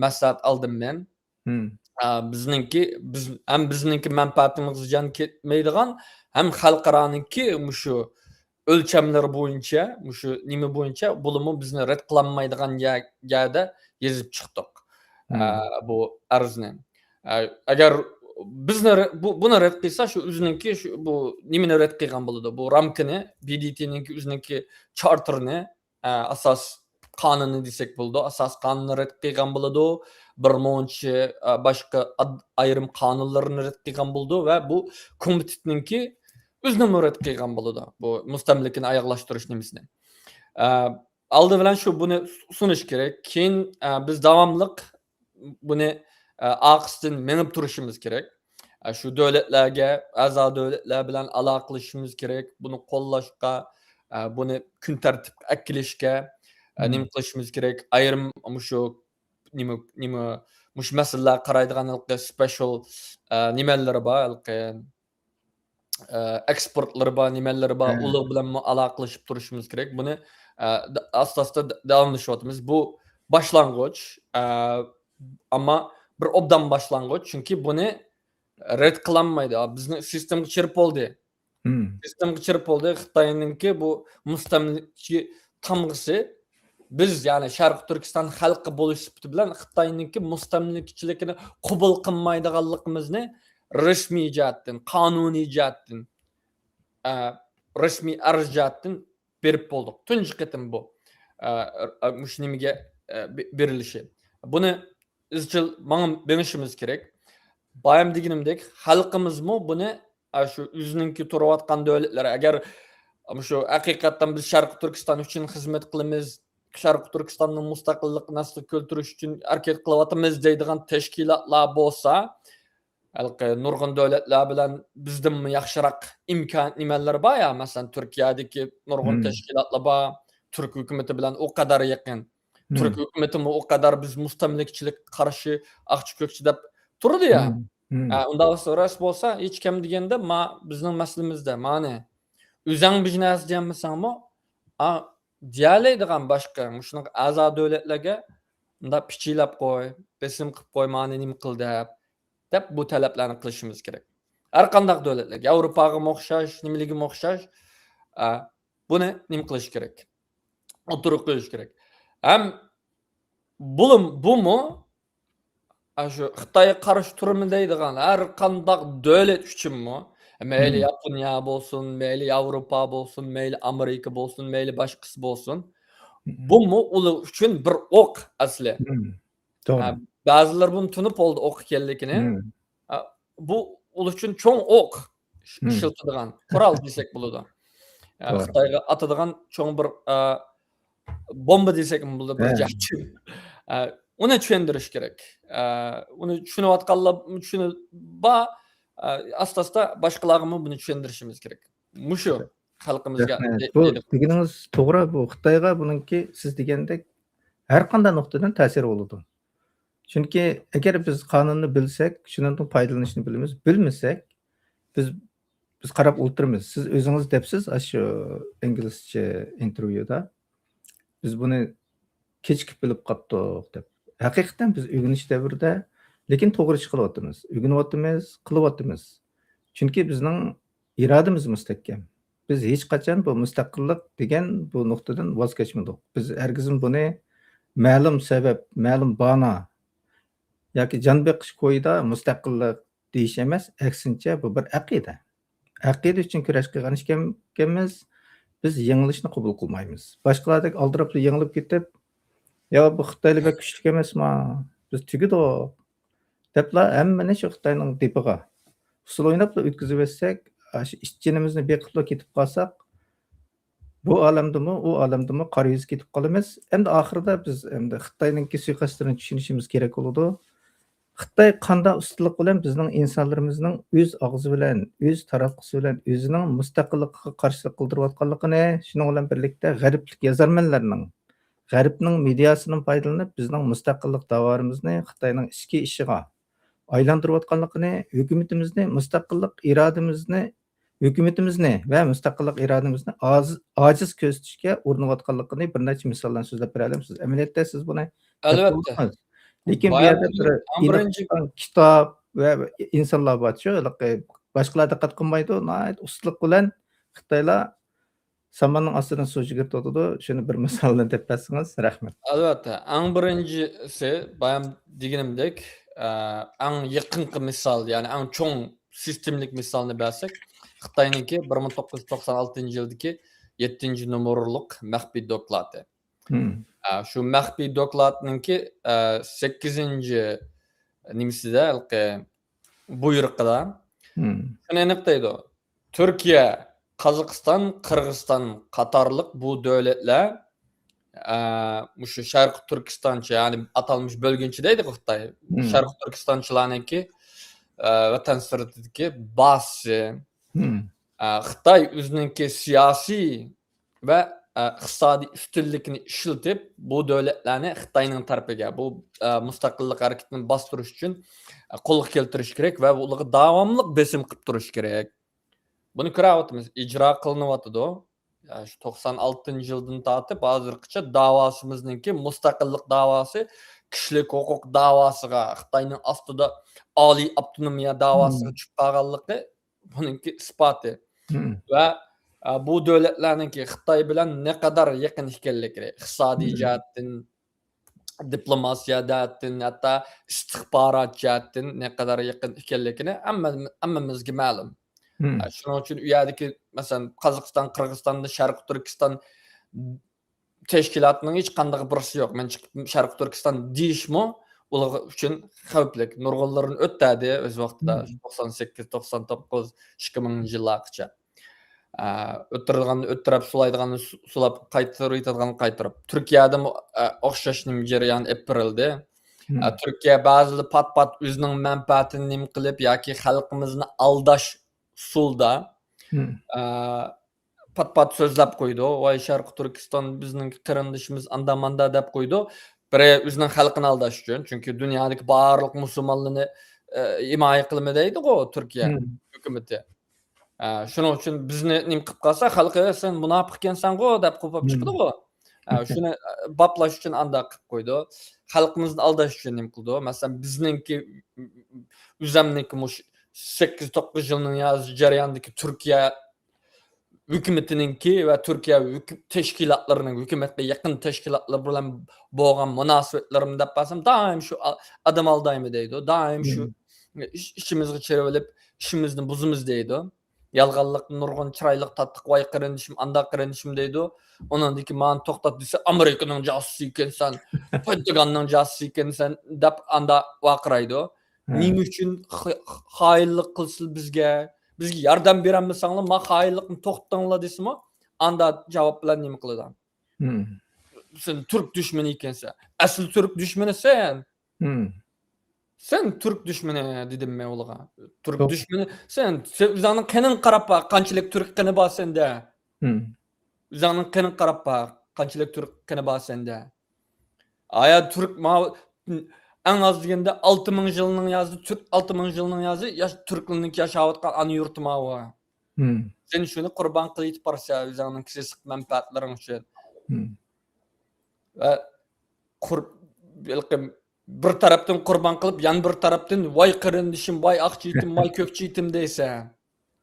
مەسلىھەت ئالدىم مەن. مم. ئە، بىزنىڭكى، بىز، ھەم بىزنىڭكى مەنپەئەتىمىزگە زىيان كەتمەيدىغان، ھەم خەلقئارانىڭكى مۇشۇ ئۆلچەملىرى بويىچە، مۇشۇ نېمە بويىچە، بۇلارمۇ بىزنى رەت قىلالمايدىغان يە-، يەردە يېزىپ چىقتۇق، مم. ئە، بۇ ئەرزنى. ئە، ئەگەر بىزنى رە-، بۇ، بۇنى رەت قىلسا، شۇ ئۆزىنىڭكى شۇ، بۇ نېمىنى رەت قىلغان بولىدۇ؟ بۇ رامكىنى، ب د ت نىڭكى ئۆزىنىڭكى چارتېرىنى، ئە، ئاساس قانۇنى دېسەك بولىدۇ، ئاساس قانۇنىنى رەت قىلغان بولىدۇ، بىر مۇنچە، ئە، باشقا ئاد-، ئايرىم قانۇنلىرىنى رەت قىلغان بولىدۇ ۋە بۇ كومىتېتنىڭكى ئۆزىنىمۇ رەت قىلغان بولىدۇ، بۇ مۇستەملىكىنى ئاياغلاشتۇرۇش نېمىسىنى. ئە، ئالدى بىلەن شۇ بۇنى سۇنۇش كېرەك. كېيىن، ئە، بىز داۋاملىق بۇنى، ئە، ئارقىسىدىن مېڭىپ تۇرۇشىمىز كېرەك. ئە، شۇ دۆلەتلەرگە، ئەزا دۆلەتلەر بىلەن ئالاقىلىشىشىمىز كېرەك. بۇنى قوللاشقا، ئە، بۇنى كۈن تەرتىپكە ئەكېلىشكە، ئە، مم. نېمە قىلىشىمىز كېرەك؟ ئايرىم مۇشۇ نېمە، نېمە، مۇشۇ مەسىلىلەرگە قارايدىغان ھېلىقى سپېشال، ئە، نېمەلىرى بار، ھېلىقى، ئە، ئېكسپېرتلىرى بار، نېمەلىرى بار، ھە. ئۇلار بىلەنمۇ ئالاقىلىشىپ تۇرۇشىمىز كېرەك. بۇنى، ئە، د-، ئاستا-ئاستا د-، داۋاملىشىۋاتىمىز. بۇ باشلانغۇچ، ئە، ئەمما بىر ئوبدان باشلانغۇچ، چۈنكى بۇنى رەت قىلالمايدۇ. بىزنىڭ سىستېمىغا چىرىپ بولدى. مم. سىستېمىغا چىرىپ بولدى. خىتاينىڭكى بۇ مۇستەملىكىچى تامغىسى، بىز، يەنى شەرقىي تۈركىستان خەلقى بولۇش سۈپىتى بىلەن خىتاينىڭكى مۇستەملىكىچىلىكىنى قوبۇل قىلمايدىغانلىقىمىزنى رەسمىي جەھەتتىن، قانۇنىي جەھەتتىن، ئە، رەسمىي ئەرز جەھەتتىن بېرىپ بولدۇق. تۇنجى قېتىم بۇ، ئە، ئە، مۇشۇ نېمىگە، ئە، بې-، بېرىلىشى. بۇنى ئىزچىل ماڭا بېڭىشىمىز كېرەك. بايام دېگىنىمدەك، خەلقىمىزمۇ بۇنى، ئە، شۇ ئۆزىنىڭكى تۇرۇۋاتقان دۆلەتلەر، ئەگەر مۇشۇ ھەقىقەتەن بىز شەرقىي تۈركىستان ئۈچۈن خىزمەت قىلىمىز، شەرقىي تۈركىستاننىڭ مۇستەقىللىقىنى ئەسلىگە كەلتۈرۈش ئۈچۈن ھەرىكەت قىلىۋاتىمىز دەيدىغان تەشكىلاتلار بولسا، ھېلىقى نۇرغۇن دۆلەتلەر بىلەن بىزدىنمۇ ياخشىراق ئىمكان نېمەلىرى بار يا، مەسىلەن، تۈركىيەدىكى نۇرغۇن مم. تەشكىلاتلار بار، تۈرك ھۆكۈمىتى بىلەن ئۇ قەدەر يېقىن. مم. تۈرك ھۆكۈمىتىمۇ ئۇ قەدەر بىز مۇستەملىكىچىلىككە قارشى ئاقچى كۆكچى دەپ تۇرىدۇ يا. مم. مم. ھە، ئۇنداق راست بولسا، ھېچ كەم دېگەندە ما-، بىزنىڭ مەسىلىمىزدە مانى ئۆزەڭ بىر نەرسە دېيەلمىسەڭمۇ، ئا، دېيەلەيدىغان باشقا مۇشۇنىڭ ئەزا دۆلەتلەرگە مۇنداق پىچىلاپ قوي، بېسىم قىلىپ قوي، مانى نېمە قىل دەپ، دەپ بۇ تەلەپلەرنى قىلىشىمىز كېرەك. ھەر قانداق دۆلەتلەرگە، ياۋروپاغىمۇ ئوخشاش، نېمىلىكىمۇ ئوخشاش، ئە، بۇنى نېمە قىلىش كېرەك؟ ئوتتۇرىغا قويۇش كېرەك. ھەم بۇلۇم-، بۇمۇ، ئە، شۇ خىتايغا قارشى تۇرىمەن دەيدىغان ھەر قانداق دۆلەت ئۈچۈنمۇ، مەيلى مم. ياپونىيە بولسۇن، مەيلى ياۋروپا بولسۇن، مەيلى ئامېرىكا بولسۇن، مەيلى باشقىسى بولسۇن، مم. بۇمۇ ئۇلار ئۈچۈن بىر ئوق ئەسلى. مم. توغرا. ھە، بەزىلەر بۇنى تونۇپ بولدى ئوق ئىكەنلىكىنى. مم. ھە، بۇ ئۇلار ئۈچۈن چوڭ ئوق ئىش-، مم. ئىشلىتىدىغان قورال دېسەك بولىدۇ. ھە، توغرا. خىتايغا ئاتىدىغان چوڭ بىر، ئە، بومبا دېسەكمۇ بولىدۇ، بىر ھە. جەھەتتىن. ئە، ئۇنى چۈشەندۈرۈش كېرەك. ئە، ئۇنى چۈشىنىۋاتقانلار چۈشىنى بار، ئە، ئاستا-ئاستا باشقىلارغىمۇ بۇنى چۈشەندۈرۈشىمىز كېرەك. مۇشۇ خەلقىمىزگە رەھمەت. دە-، بۇ دېدۇق. دېگىنىڭىز توغرا. بۇ خىتايغا بۇنىڭكى سىز دېگەندەك ھەر قانداق نۇقتىدىن تەسىرى بولىدۇ. چۈنكى ئەگەر بىز قانۇننى بىلسەك، شۇنىڭدىن پايدىلىنىشنى بىلىمىز، بىلمىسەك، بىز، بىز قاراپ ئولتۇرىمىز. سىز ئۆزىڭىز دەپسىز، ئاشۇ ئىنگلىزچە ئىنتېرۋيۇدا، بىز بۇنى كېچىكىپ بىلىپ قاپتۇق دەپ. ھەقىقەتەن بىز ئۆگىنىش دەۋرىدە، لېكىن توغرا ئىش قىلىۋاتىمىز. ئۆگىنىۋاتىمىز، قىلىۋاتىمىز. چۈنكى بىزنىڭ ئىرادىمىز مۇستەھكەم. بىز ھېچقاچان بۇ مۇستەقىللىق دېگەن بۇ نۇقتىدىن ۋاز كەچمىدۇق. بىز ھەرگىزمۇ بۇنى مەلۇم سەۋەب، مەلۇم بانا ياكى جان بېقىش كويىدا مۇستەقىللىق دېيىش ئەمەس، ئەكسىنچە، بۇ بىر ئەقىدە. ئەقىدە ئۈچۈن كۈرەش قىلغان ئىكەنمىز، بىز يېڭىلىشنى قوبۇل قىلمايمىز. باشقىلاردەك ئالدىراپلا يېڭىلىپ كېتىپ، يا بۇ خىتايلار بەك كۈچلۈك ئەمەسما، بىز تۈگىدۇق، دەپلا ھەممىنى شۇ خىتاينىڭ دېپىغا ئۇسسۇل ئويناپلا ئۆتكۈزۈۋەتسەك، ئاشۇ ئىچ-جېنىمىزنى بېقىپلا كېتىپ قالساق، بۇ ئالەمدىمۇ، ئۇ ئالەمدىمۇ قارا يۈز كېتىپ قالىمىز. ئەمدى ئاخىرىدا بىز ئەمدى خىتاينىڭكى سۇيىقەستلىرىنى چۈشىنىشىمىز كېرەك بولىدۇ. خىتاي قانداق ئۇستىلىق بىلەن بىزنىڭ ئىنسانلىرىمىزنىڭ ئۆز ئاغزى بىلەن، ئۆز تاراتقۇسى بىلەن ئۆزىنىڭ مۇستەقىللىقىغا قارشىلىق قىلدۇرۇۋاتقانلىقىنى، شۇنىڭ بىلەن بىرلىكتە غەربلىك يازارمەنلەرنىڭ، غەربنىڭ مېدىياسىدىن پايدىلىنىپ، بىزنىڭ مۇستەقىللىق داۋالىرىمىزنى خىتاينىڭ ئىچكى ئىشىغا ئايلاندۇرۇۋاتقانلىقىنى، ھۆكۈمىتىمىزنى، مۇستەقىللىق ئىرادىمىزنى، ھۆكۈمىتىمىزنى ۋە مۇستەقىللىق ئىرادىمىزنى ئاز-، ئاجىز كۆرسىتىشكە ئۇرۇنۇۋاتقانلىقىنى بىر نەچچە مىساللارنى سۆزلەپ بېرەلەمسىز؟ ئەمەلىيەتتە سىز بۇنى ئەلۋەتتە. لېكىن بۇ يەردە بىر ئەڭ بىرىنچى ئېنىق كىتاب ۋە ئىنسانلار بار، شۇ ھېلىقى باشقىلار دىققەت قىلمايدۇ، ناھايىتى ئۇستىلىق بىلەن خىتايلار ساماننىڭ ئاستىدىن سۇ يۈگۈرتۈۋاتىدۇ. شۇنى بىر مىسال بىلەن دەپ بەرسىڭىز، رەھمەت. ئەلۋەتتە، ئەڭ بىرىنچىسى، بايام دېگىنىمدەك، ئە، ئەڭ يېقىنقى مىسال، يەنى ئەڭ چوڭ سىستېمىلىك مىسالنى بەرسەك، خىتاينىڭكى بىر مىڭ توققۇز يۈز توقسان ئالتىنچى يىلدىكى يەتتىنچى نومۇرلۇق مەخپىي دوكلاتى. مم. ئە، شۇ مەخپىي دوكلاتنىڭكى، ئە، سەككىزىنچى نېمىسىدە، ھېلىقى بۇيرۇقىدا مم. شۇنى ئېنىق دەيدۇ. تۈركىيە، قازاقىستان، قىرغىزىستان قاتارلىق بۇ دۆلەتلەر، ئە، مۇشۇ شەرقىي تۈركىستانچە، يەنى ئاتالمىش بۆلگۈنچى دەيدىغۇ خىتاي. مم. شەرقىي تۈركىستانچىلارنىڭكى، ئە، ۋەتەن سىرتىدىكى بازىسى. مم. ئە، خىتاي ئۆزىنىڭكى سىياسىي ۋە، ئە، ئىقتىسادىي ئۈستۈنلۈكىنى ئىشلىتىپ، بۇ دۆلەتلەرنى خىتاينىڭ تەرىپىگە، بۇ، ئە، مۇستەقىللىق ھەرىكىتىنى باستۇرۇش ئۈچۈن، ئە، قولغا كەلتۈرۈش كېرەك ۋە ئۇلارغا داۋاملىق بېسىم قىلىپ تۇرۇش كېرەك. بۇنى كۆرۈۋاتىمىز، ئىجرا قىلىنىۋاتىدۇ. يا، شۇ توقسان ئالتىنچى يىلدىن تارتىپ ھازىرغىچە داۋاسىمىزنىڭكى مۇستەقىللىق داۋاسى، كىشىلىك ھوقۇق داۋاسىغا، خىتاينىڭ ئاستىدا ئالىي ئاپتونومىيە داۋاسىغا مم. چۈشۈپ قالغانلىقى بۇنىڭكى ئىسپاتى. مم. ۋە، ئە، بۇ دۆلەتلەرنىڭكى خىتاي بىلەن نەقەدەر يېقىن ئىكەنلىكى، ئىقتىسادىي مم. جەھەتتىن، دىپلوماتىيە جەھەتتىن، ھەتتا ئىستىخبارات جەھەتتىن نەقەدەر يېقىن ئىكەنلىكىنى ھەممە-، ھەممىمىزگە مەلۇم. مم. ئە، شۇنىڭ ئۈچۈن ئۇ يەردىكى، مەسىلەن، قازاقىستان، قىرغىزىستاندا شەرقىي تۈركىستان تەشكىلاتىنىڭ ھېچقانداق بىرسى يوق. مەن چىقىپ شەرقىي تۈركىستان دېيىشمۇ ئۇلار ئۈچۈن خەۋپلىك. نۇرغۇنلىرىنى ئۆتتەردى ئۆز ۋاقتىدا، مم. توقسان سەككىز، توقسان توققۇز، ئىككى مىڭىنچى يىللارغىچە. ئە، ئۆتتۈرىدىغاننى ئۆتتۈرۈپ، سۇلايدىغاننى سۇ-، سۇلاپ، قايتۇرۇۋېتىدىغاننى قايتۇرۇپ. تۈركىيەدىمۇ، ئە، ئوخشاش نېمە جەريان ئېلىپ بېرىلدى. مم. ئە، تۈركىيە بەزىدە پات-پات ئۆزىنىڭ مەنپەئەتىنى نېمە قىلىپ ياكى خەلقىمىزنى ئالداش ئۇسۇلدا، مم. ئە، پات-پات سۆزلەپ قويىدۇ. ۋاي، شەرقىي تۈركىستان بىزنىڭ قېرىندىشىمىز، ئاندا-ماندا دەپ قويىدۇ. بىرى ئۆزىنىڭ خەلقىنى ئالداش ئۈچۈن. چۈنكى دۇنيادىكى بارلىق مۇسۇلمانلارنى، ئە، ھىمايە قىلىمەن دەيدىغۇ تۈركىيە مم. ھۆكۈمىتى. ئە، شۇنىڭ ئۈچۈن بىزنى نېمە قىلىپ قالسا، خەلقى، «سەن مۇناپىق ئىكەنسەنغۇ» دەپ قوپۇپ مم. چىقىدىغۇ. ئە، شۇنى، ئە، باپلاش ئۈچۈن ئانداق قىلىپ قويىدۇ. خەلقىمىزنى ئالداش ئۈچۈن نېمە قىلىدۇ؟ مەسىلەن، بىزنىڭكى، ئۆزەمنىڭكى مۇشۇ سەككىز، توققۇز يىلنىڭ يا-، جەريانىدىكى تۈركىيە ھۆكۈمىتىنىڭكى ۋە تۈركىيە ھۆكۈ-، تەشكىلاتلىرىنىڭ، ھۆكۈمەتكە يېقىن تەشكىلاتلار بىلەن بولغان مۇناسىۋەتلىرىمنى دەپ بەرسەم، دائىم شۇ ئا-، ئادەم ئالدايمەن دەيدۇ، دائىم شۇ مم. ئىچ-، ئىچىمىزگە چىرىۋېلىپ، ئىشىمىزنى بۇزىمىز دەيدۇ. يالغانلىق نۇرغۇن چىرايلىق تارتتۇق، ۋاي قېرىندىشىم، ئانداق قېرىندىشىم دەيدۇ. ئۇنىڭدىن كېيىن ماڭا توختات دېسە، «ئامېرىكىنىڭ جاسۇسى ئىكەنسەن، پېنتاگوننىڭ جاسۇسى ئىكەنسەن» دەپ ئاندا ۋارقىرايدۇ. ھە. نېمە ئۈچۈن خ-، خائىنلىق قىلسىلا بىزگە، بىزگە ياردەم بېرەلمىسەڭلار، ما خائىنلىقنى توختىتىڭلار دېسىمۇ، ئاندا جاۋاب بىلەن نېمە قىلىدۇ؟ ھىم. «سەن تۈرك دۈشمىنى ئىكەنسەن. ئەسلى تۈرك دۈشمىنى سەن. ھىم. سەن تۈرك دۈشمىنى» دېدىم مەن ئۇلارغا. «تۈرك توغرا. دۈشمىنى سەن، سەن ئۆزۈڭنىڭ قېنىڭغا قاراپ باق، قانچىلىك تۈرك قېنى بار سەندە. ھىم. ئۆزۈڭنىڭ قېنىڭغا قاراپ باق، قانچىلىك تۈرك قېنى بار سەندە.» ئايا تۈرك ماۋۇ، ئەڭ ئاز دېگەندە ئالتە مىڭ يىلنىڭ يازى، تۈرك ئالتە مىڭ يىلنىڭ يازى، ياش-، تۈركلەرنىڭكى ياشاۋاتقان ئانا يۇرتى ماۋۇ. ھىم. سەن شۇنى قۇربان قىلىۋېتىپ بارسەن ئۆزۈڭنىڭ كىشىلىك مەنپەئەتلىرىڭ ئۈچۈن. ھىم. ۋە قۇر-، ھېلىقى بىر تەرەپتىن قۇربان قىلىپ، يەنە بىر تەرەپتىن، «ۋاي قېرىندىشىم، ۋاي ئاقچى ئىتىم، ۋاي كۆكچى ئىتىم» دەيسەن.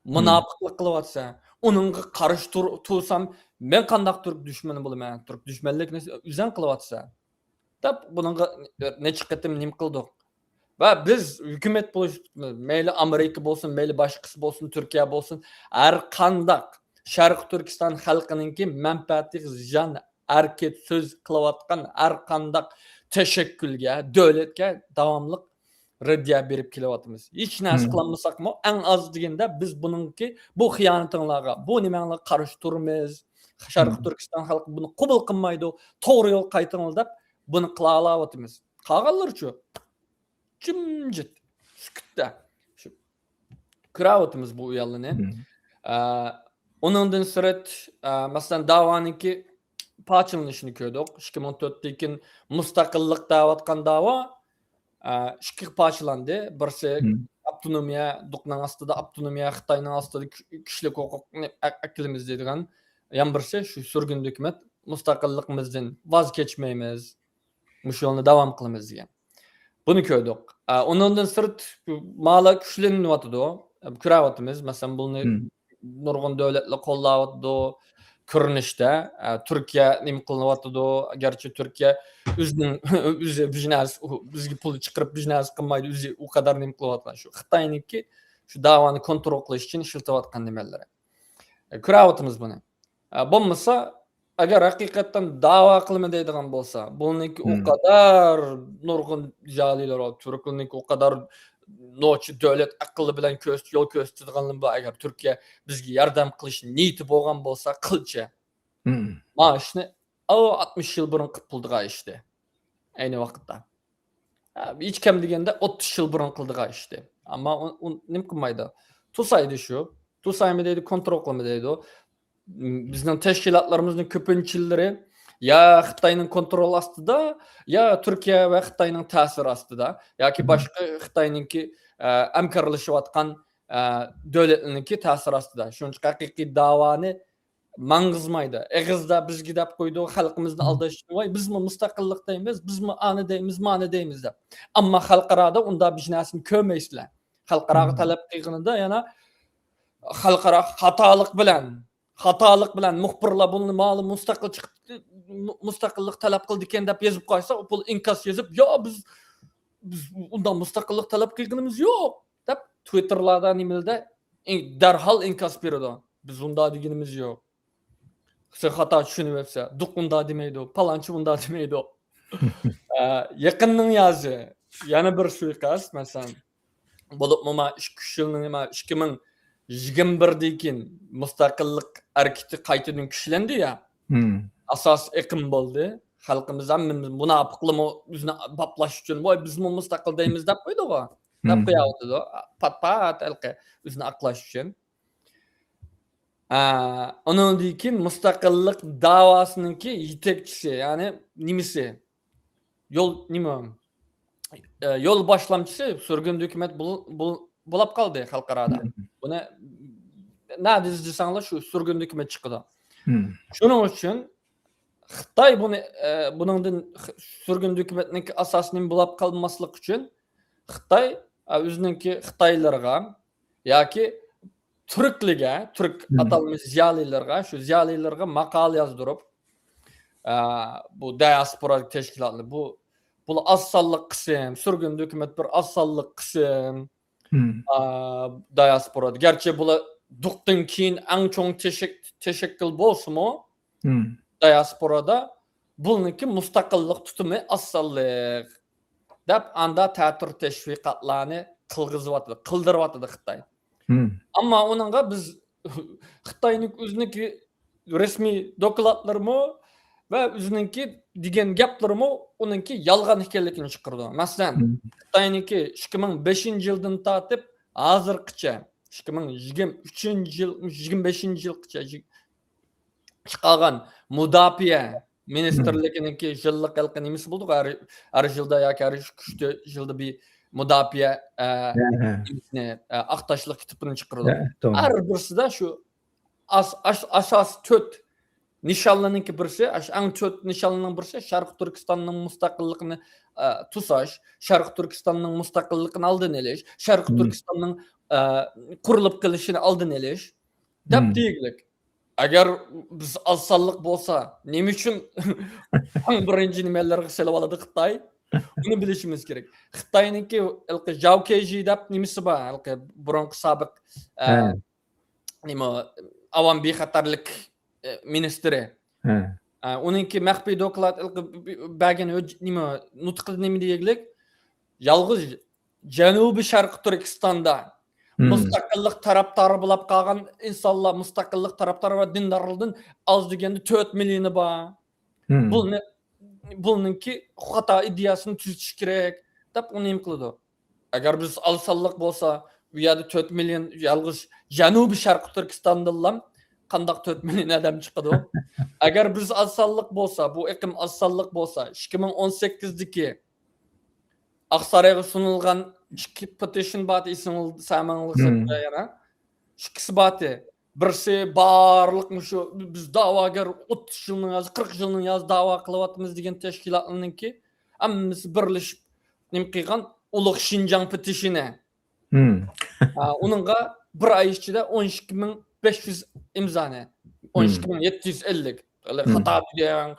مۇناپىقلىق قىلىۋاتىسەن. ئۇنىڭغا قارشى تۇر-، تۇرسام، مەن قانداق تۈرك دۈشمىنى بولىمەن؟ تۈرك دۈشمەنلىكىنى ئۆزۈڭ قىلىۋاتىسەن. دەپ بۇنىڭغا نەچچە قېتىم نېمە قىلدۇق. ۋە بىز ھۆكۈمەت بولۇش، مەيلى ئامېرىكا بولسۇن، مەيلى باشقىسى بولسۇن، تۈركىيە بولسۇن، ھەر قانداق شەرقىي تۈركىستان خەلقىنىڭكى مەنپەئەتىگە زىيان، ھەرىكەت سۆز قىلىۋاتقان ھەر قانداق تەشەككۈلگە، دۆلەتكە داۋاملىق رەددىيە بېرىپ كېلىۋاتىمىز. ھېچ نەرسە قىلالمىساقمۇ، ئەڭ ئاز دېگەندە بىز بۇنىڭكى، بۇ خىيانىتىڭلارغا، بۇ نېمەڭلارغا قارشى تۇرىمىز. شەرقىي تۈركىستان خەلقى بۇنى قوبۇل قىلمايدۇ، توغرا يولغا قايتىڭلار دەپ بۇنى قىلالاۋاتىمىز. قالغانلىرىچۇ؟ جىمجىت، سۈكۈتتە. شۇ كۆرۈۋاتىمىز بۇ ئۇياللىنى. ئە، ئۇنىڭدىن سىرت، ئە، مەسىلەن، داۋانىڭكى پارچىلىنىشىنى كۆردۇق. ئىككى مىڭ تۆتتىن كېيىن مۇستەقىللىق دەۋاتقان داۋا، ئە، ئىككىگە پارچىلاندى. بىرسى ئاپتونومىيە، دۇقنىڭ ئاستىدا ئاپتونومىيە، خىتاينىڭ ئاستىدا كۈ-، كۈچلۈك ھوقۇقنى ئە-، ئەكىلىمىز دەيدىغان. يەنە بىرسى شۇ سۈرگۈندە ھۆكۈمەت مۇستەقىللىقىمىزدىن ۋاز كەچمەيمىز. مۇشۇ يولنى داۋام قىلىمىز دېگەن. بۇنى كۆردۇق. ئە، ئۇنىڭدىن سىرت مالا كۈچلىنىۋاتىدۇ. ئە، كۆرۈۋاتىمىز. مەسىلەن، بۇنى نۇرغۇن دۆلەتلەر قوللاۋاتىدۇ كۆرۈنۈشتە. ئە، تۈركىيە نېمە قىلىۋاتىدۇ؟ گەرچە تۈركىيە ئۆزىنىڭ، ئۆزى بىر نەرسە، بىزگە پۇل چىقىرىپ بىر نەرسە قىلمايدۇ، ئۆزى ئۇ قەدەر نېمە قىلىۋاتقان. شۇ خىتاينىڭكى شۇ داۋانى كونترول قىلىش ئۈچۈن ئىشلىتىۋاتقان نېمىلىرى. ئە، كۆرۈۋاتىمىز بۇنى. ئە، بولمىسا، ئەگەر ھەقىقەتەن داۋا قىلىمەن دەيدىغان بولسا، بۇنىڭكى ئۇ قەدەر نۇرغۇن زىيالىيلار بار، تۈركلەرنىڭكى ئۇ قەدەر نوچى دۆلەت ئەقلى بىلەن كۆرسىتىپ، يول كۆرسىتىدىغانلار بار. ئەگەر تۈركىيە بىزگە ياردەم قىلىش نىيىتى بولغان بولسا، قىلچە. ما ئىشنى ئاتمىش يىل بۇرۇن قىلىپ بولىدىغان ئىشتى. ئەينى ۋاقىتتا. ھە، ھېچ كەم دېگەندە ئوتتۇز يىل بۇرۇن قىلىدىغان ئىشتى. ئەمما ئۇ، ئۇ نېمە قىلمايدۇ؟ توسايدۇ شۇ. توسايمۇ دەيدۇ، كونترول قىلما دەيدۇ. بىزنىڭ تەشكىلاتلىرىمىزنىڭ كۆپىنچىلىرى يا خىتاينىڭ كونترولى ئاستىدا، يا تۈركىيە ۋە خىتاينىڭ تەسىرى ئاستىدا، ياكى باشقا خىتاينىڭكى، ئە، ھەمكارلىشىۋاتقان، ئە، دۆلەتلەرنىڭكى تەسىرى ئاستىدا. شۇنىڭ ئۈچۈن ھەقىقىي داۋانى ماڭغۇزمايدۇ. ئېغىزدا بىزگە دەپ قويىدۇ، خەلقىمىزنى ئالداش ئۈچۈن، ۋاي، بىزمۇ مۇستەقىللىق دەيمىز، بىزمۇ ئانى دەيمىز، مانى دەيمىز دەپ. ئەمما خەلقئارادا ئۇنداق بىر نەرسىنى كۆرمەيسىلەر. خەلقئاراغا تەلەپ قىلغىنىدا يەنە خەلقئارا خاتالىق بىلەن، خاتالىق بىلەن مۇخبىرلار بۇنى مالى مۇستەقىل چىقىپ، مۇ-، مۇستەقىللىق تەلەپ قىلىدىكەن دەپ يېزىپ قويسا، بۇ ئىنكاس يېزىپ، يا بىز، بىز ئۇنداق مۇستەقىللىق تەلەپ قىلغىنىمىز يوق دەپ تويتتېرلاردا نېمىلەردە ئىن-، دەرھال ئىنكاس بېرىدۇ. بىز ئۇنداق دېگىنىمىز يوق. سەن خاتا چۈشىنىۋەپسەن. دۇق ئۇنداق دېمەيدۇ، پالانچى ئۇنداق دېمەيدۇ. ئە، يېقىننىڭ يازى. يەنە بىر سۇيىقەست، مەسىلەن، بولۇپمۇ ما ئىككى، ئۈچ يىلنىڭ، ما ئىككى مىڭ يىگىرمە بىردىن كېيىن مۇستەقىللىق ھەرىكىتى قايتىدىن كۈچلەندى يا. ئاساس ئېقىم بولدى. خەلقىمىز ھەممىمىز مۇناپىقلىمۇ ئۆزىنى باپلاش ئۈچۈن، ۋاي، بىزمۇ مۇستەقىل دەيمىز دەپ قويدىغۇ. دەپ قوياۋاتىدۇ. پات-پات ھېلىقى ئۆزىنى ئاقلاش ئۈچۈن. ئە، ئۇنىڭدىن كېيىن مۇستەقىللىق داۋاسىنىڭكى يېتەكچىسى، يەنى نېمىسى؟ يول، نېمە؟ ئە، يول باشلامچىسى سۈرگۈندە ھۆكۈمەت بول-، بول-، بولاپ قالدى خەلقئارادا. بۇنى نەدە ئىزدىسەڭلار شۇ سۈرگۈندە ھۆكۈمەت چىقىدۇ. شۇنىڭ ئۈچۈن خىتاي بۇنى، ئە، بۇنىڭدىن خ-، سۈرگۈندە ھۆكۈمەتنىڭكى ئاساسى نېمە بولاپ قالماسلىق ئۈچۈن خىتاي، ئە، ئۆزىنىڭكى خىتايلىرىغا ياكى تۈركلىگە، تۈرك ئاتالمىش زىيالىيلىرىغا، شۇ زىيالىيلىرىغا ماقالە يازدۇرۇپ، ئە، بۇ دىياسپورا تەشكىلاتلىرى، بۇ، بۇلار ئاز سانلىق قىسىم، سۈرگۈندە ھۆكۈمەت بىر ئاز سانلىق قىسىم، ئا، دىياسپورادا. گەرچە بۇلار دۇقتىن كېيىن ئەڭ چوڭ تەشەك-، تەشەككۈل بولسىمۇ، دىياسپورادا بۇنىڭكى مۇستەقىللىق تۇتۇمى ئاز سانلىق دەپ، ئاندا تەتۈر تەشۋىقاتلارنى قىلغۇزۇۋاتىدۇ، قىلدۇرۇۋاتىدۇ خىتاي. ئەمما ئۇنىڭغا بىز خىتاينىڭ ئۆزىنىڭكى رەسمىي دوكلاتلىرىمۇ ۋە ئۆزىنىڭكى دېگەن گەپلىرىمۇ ئۇنىڭكى يالغان ئىكەنلىكىنى چىقىرىدۇ. مەسىلەن، خىتاينىڭكى ئىككى مىڭ بەشىنچى يىلدىن تارتىپ ھازىرغىچە، ئىككى مىڭ يىگىرمە ئۈچىنچى يىل، يىگىرمە بەشىنچى يىلغىچە چىقارغان مۇداپىئە مىنىستىرلىكىنىڭكى يىللىق ھېلىقى نېمىسى بولىدۇ، ھەر، ھەر يىلدا ياكى ھەر ئۈچ، تۆت يىلدا بىر مۇداپىئە، ئە، نېمىسىنى، ئە، ئاق تاشلىق كىتابىنى چىقىرىدۇ. ھەر بىرسىدە شۇ ئاس-، ئاس-، ئاساسىي تۆت نىشانلارنىڭكى بىرسى، ئاشۇ ئەڭ تۆت نىشانلارنىڭ بىرسى شەرقىي تۈركىستاننىڭ مۇستەقىللىقىنى، ئە، توساش، شەرقىي تۈركىستاننىڭ مۇستەقىللىقىنى ئالدىنى ئېلىش، شەرقىي تۈركىستاننىڭ، ئە، قۇرۇلۇپ قېلىشىنى ئالدىنى ئېلىش دەپ دېگۈلۈك. ئەگەر بىز ئاز سانلىق بولسا، نېمە ئۈچۈن ئەڭ بىرىنچى نېمىلەرگە سېلىۋالىدۇ خىتاي؟ بۇنى بىلىشىمىز كېرەك. خىتاينىڭكى ھېلىقى جاۋ كېيجى دەپ نېمىسى بار، ھېلىقى بۇرۇنقى سابىق، ئە، نېمە، ئاۋام بىخەتەرلىك، ئە، مىنىستىرى. ئە، ئۇنىڭكى مەخپىي دوكلات ھېلىقى بەرگەن ھۆج-، نېمە، نۇتقىدا نېمە دېگۈلۈك؟ يالغۇز جەنۇبىي شەرقىي تۈركىستاندا مۇستەقىللىق تەرەپدارى بولاپ قالغان ئىنسانلار، مۇستەقىللىق تەرەپدارى ۋە دىندارلاردىن ئاز دېگەندە تۆت مىليونى بار. بۇنى، بۇنىڭكى خاتا ئىدىيەسىنى تۈزىتىش كېرەك، دەپ ئۇنى نېمە قىلىدۇ. ئەگەر بىز ئاز سانلىق بولسا، بۇ يەردە تۆت مىليون يالغۇز جەنۇبىي شەرقىي تۈركىستاندىنلا قانداق تۆت مىليون ئادەم چىقىدۇ؟ ئەگەر بىز ئاز سانلىق بولسا، بۇ ئېقىم ئاز سانلىق بولسا، ئىككى مىڭ ئون سەككىزدىكى ئاقسارايغا سۇنۇلغان ئىككى پېتىشن بار ئىدى، ئېسىڭىزدە، سەمىڭىزدە يەنە. ئىككىسى بار ئىدى. بىرسى بارلىق مۇشۇ بىز دەۋاگەر ئوتتۇز يىلنىڭ يازى، قىرىق يىلنىڭ يازى دەۋا قىلىۋاتىمىز دېگەن تەشكىلاتلارنىڭكى ھەممىسى بىرلىشىپ نېمە قىلغان ئۇلۇغ شىنجاڭ پېتىشنى. ھە، ئۇنىڭغا بىر ئاي ئىچىدە ئون ئىككى مىڭ بەش يۈز ئىمزانى، ئون ئىككى مىڭ يەتتە يۈز ئەللىك. خاتا دېگەن،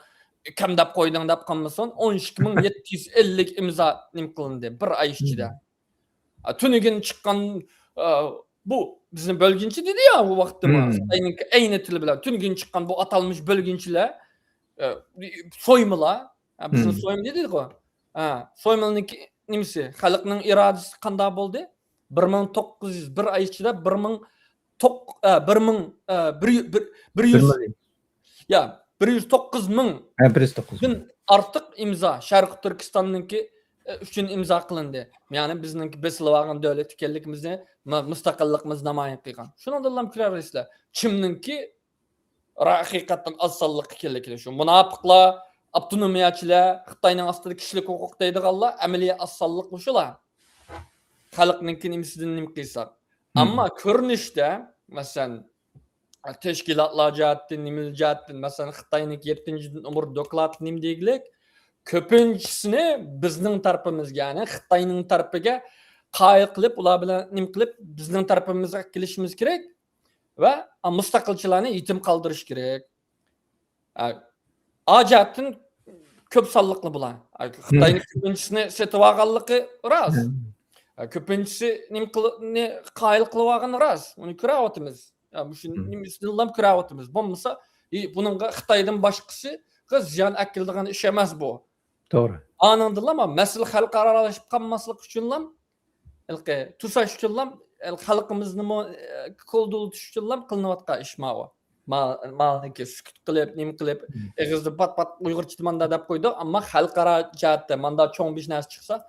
كەم دەپ قويدۇڭ دەپ قالمىسۇن، ئون ئىككى مىڭ يەتتە يۈز ئەللىك ئىمزا نېمە قىلىندى بىر ئاي ئىچىدە. ئا، تۈنۈگۈن چىققان، ئا، بۇ بىزنى بۆلگۈنچى دېدى يا، بۇ ۋاقىتتا خىتاينىڭ ئەينى تىلى بىلەن تۈنۈگۈن چىققان بۇ ئاتالمىش بۆلگۈنچىلەر، ئا، سويمىلار. ھە، بىزنى سويما دېدىغۇ. ھە، سويمىلنىڭكى نېمىسى؟ خەلقنىڭ ئىرادىسى قانداق بولدى؟ بىر مىڭ توققۇز يۈز، بىر ئاي ئىچىدە بىر مىڭ توق-، ئە، بىر مىڭ، ئە، بىر يۈ-، بىر، بىر يۈز، يا، بىر يۈز توققۇز مىڭ ھە، بىر يۈز توققۇز مىڭ. دىن ئارتۇق ئىمزا شەرقىي تۈركىستاننىڭكى، ئە، ئۈچۈن ئىمزا قىلىندى. يەنى بىزنىڭكى بېسىلىۋالغان دۆلەت ئىكەنلىكىمىزنى، مۇ-، مۇستەقىللىقىمىزنى نامايان قىلغان. شۇنىڭدىنلا كۆرەلەيسىلەر. كىمنىڭكى ھەقىقەتەن ئاز سانلىققا كېلىدىكەن. شۇ مۇناپىقلار، ئاپتونومىيەچىلەر، خىتاينىڭ ئاستىدا كىشىلىك ھوقۇق دەيدىغانلار ئەمەلىي ئاز سانلىق مۇشۇلار. خەلقنىڭكى نېمىسىدىن نېمە قىلساق. ئەمما كۆرۈنۈشتە، مەسىلەن، تەشكىلاتلار جەھەتتىن، نېمىلەر جەھەتتىن، مەسىلەن، خىتاينىڭكى يەتتىنچى نومۇر دوكلاتى نېمە دېگۈلۈك؟ كۆپىنچىسىنى بىزنىڭ تەرىپىمىزگە، يەنى خىتاينىڭ تەرىپىگە قايىل قىلىپ، ئۇلار بىلەن نېمە قىلىپ، بىزنىڭ تەرىپىمىزگە كېلىشىمىز كېرەك. ۋە مۇستەقىلچىلارنى يېتىم قالدۇرۇش كېرەك. ئا، ئا جەھەتتىن كۆپ سانلىقلا بۇلار. ئا، خىتاينىڭ كۆپىنچىسىنى سېتىۋالغانلىقى راست. ئا، كۆپىنچىسى نېمە قىل-، نى قايىل قىلىۋالغىنى راست. ئۇنى كۆرۈۋاتىمىز. ئا، مۇشۇ نېمىسىنىلا كۆرۈۋاتىمىز. بولمىسا، ئى، بۇنىڭغا خىتايدىن باشقىسىغا زىيان ئەكېلىدىغان ئىش ئەمەس بۇ. توغرا. ئانىڭدىنلا مەسىلە خەلقئارالاشىپ قالماسلىق ئۈچۈنلا، ھېلىقى توساش ئۈچۈنلا، خەلقىمىزنىمۇ، ئە، كولدۇرلىتىش ئۈچۈنلا قىلىنىۋاتقان ئىش ماۋۇ. ما-، مالنىڭكى سۈكۈت قىلىپ، نېمە قىلىپ، ئېغىزدا پات-پات ئۇيغۇرچە ماندا دەپ قويدۇق، ئەمما خەلقئارا جەھەتتە ماندا چوڭ بىر نەرسە چىقسا،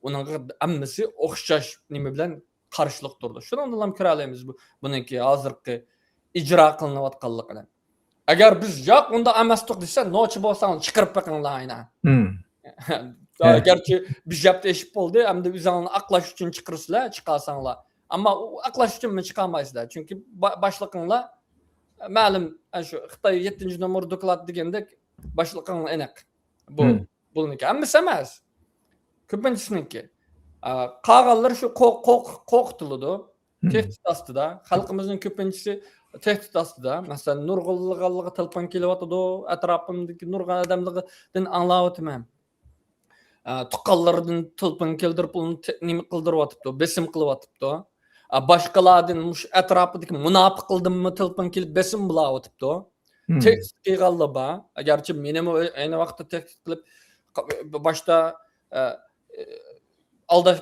ئۇنىڭغا ھەممىسى ئوخشاش نېمە بىلەن قارشىلىق تۇرىدۇ. شۇنىڭدىنلا كۆرەلەيمىز بۇ، بۇنىڭكى ھازىرقى ئىجرا قىلىنىۋاتقانلىقىنى. ئەگەر بىز، «ياق، ئۇنداق ئەمەستۇق» دېسە، نوچى بولساڭلار چىقىرىپ بېقىڭلار ئاينا. گەرچە بىر ھەپتە ئېشىپ بولدى، ئەمدى ئۆزۈڭلارنى ئاقلاش ئۈچۈن چىقىرىسىلەر، چىقارساڭلار. ئەمما ئۇ ئاقلاش ئۈچۈنمۇ چىقارمايسىلەر. چۈنكى با-، باشلىقىڭلار مەلۇم، ئە، شۇ خىتاي يەتتىنچى نومۇر دوكلات دېگەندەك باشلىقىڭلار ئېنىق. بۇ، بۇنىڭكى ھەممىسى ئەمەس. كۆپىنچىسىنىڭكى. ئا، قالغانلىرى شۇ قو-، قو-، قورقۇتۇلىدۇ. تەھدىت ئاستىدا. خەلقىمىزنىڭ كۆپىنچىسى تەھدىت ئاستىدا. مەسىلەن، نۇرغۇنلىغانلىقى تېلېفون كېلىۋاتىدۇ. ئەتراپىمدىكى نۇرغۇن ئادەملەردىن ئاڭلاۋاتىمەن. ئا، تۇغقانلىرىدىن تېلېفون كەلتۈرۈپ، ئۇنى تە-، نېمە قىلدۇرۇۋاتىپتۇ، بېسىم قىلىۋاتىپتۇ. ئا، باشقىلاردىن، مۇشۇ ئەتراپىدىكى مۇناپىقلاردىنمۇ تېلېفون كېلىپ بېسىم بولاۋاتىپتۇ. تەھدىت قىلغانلار بار. گەرچە مېنىمۇ ئەينى ۋاقىتتا تەھدىت قىلىپ، باشتا، ئە، ئالداش،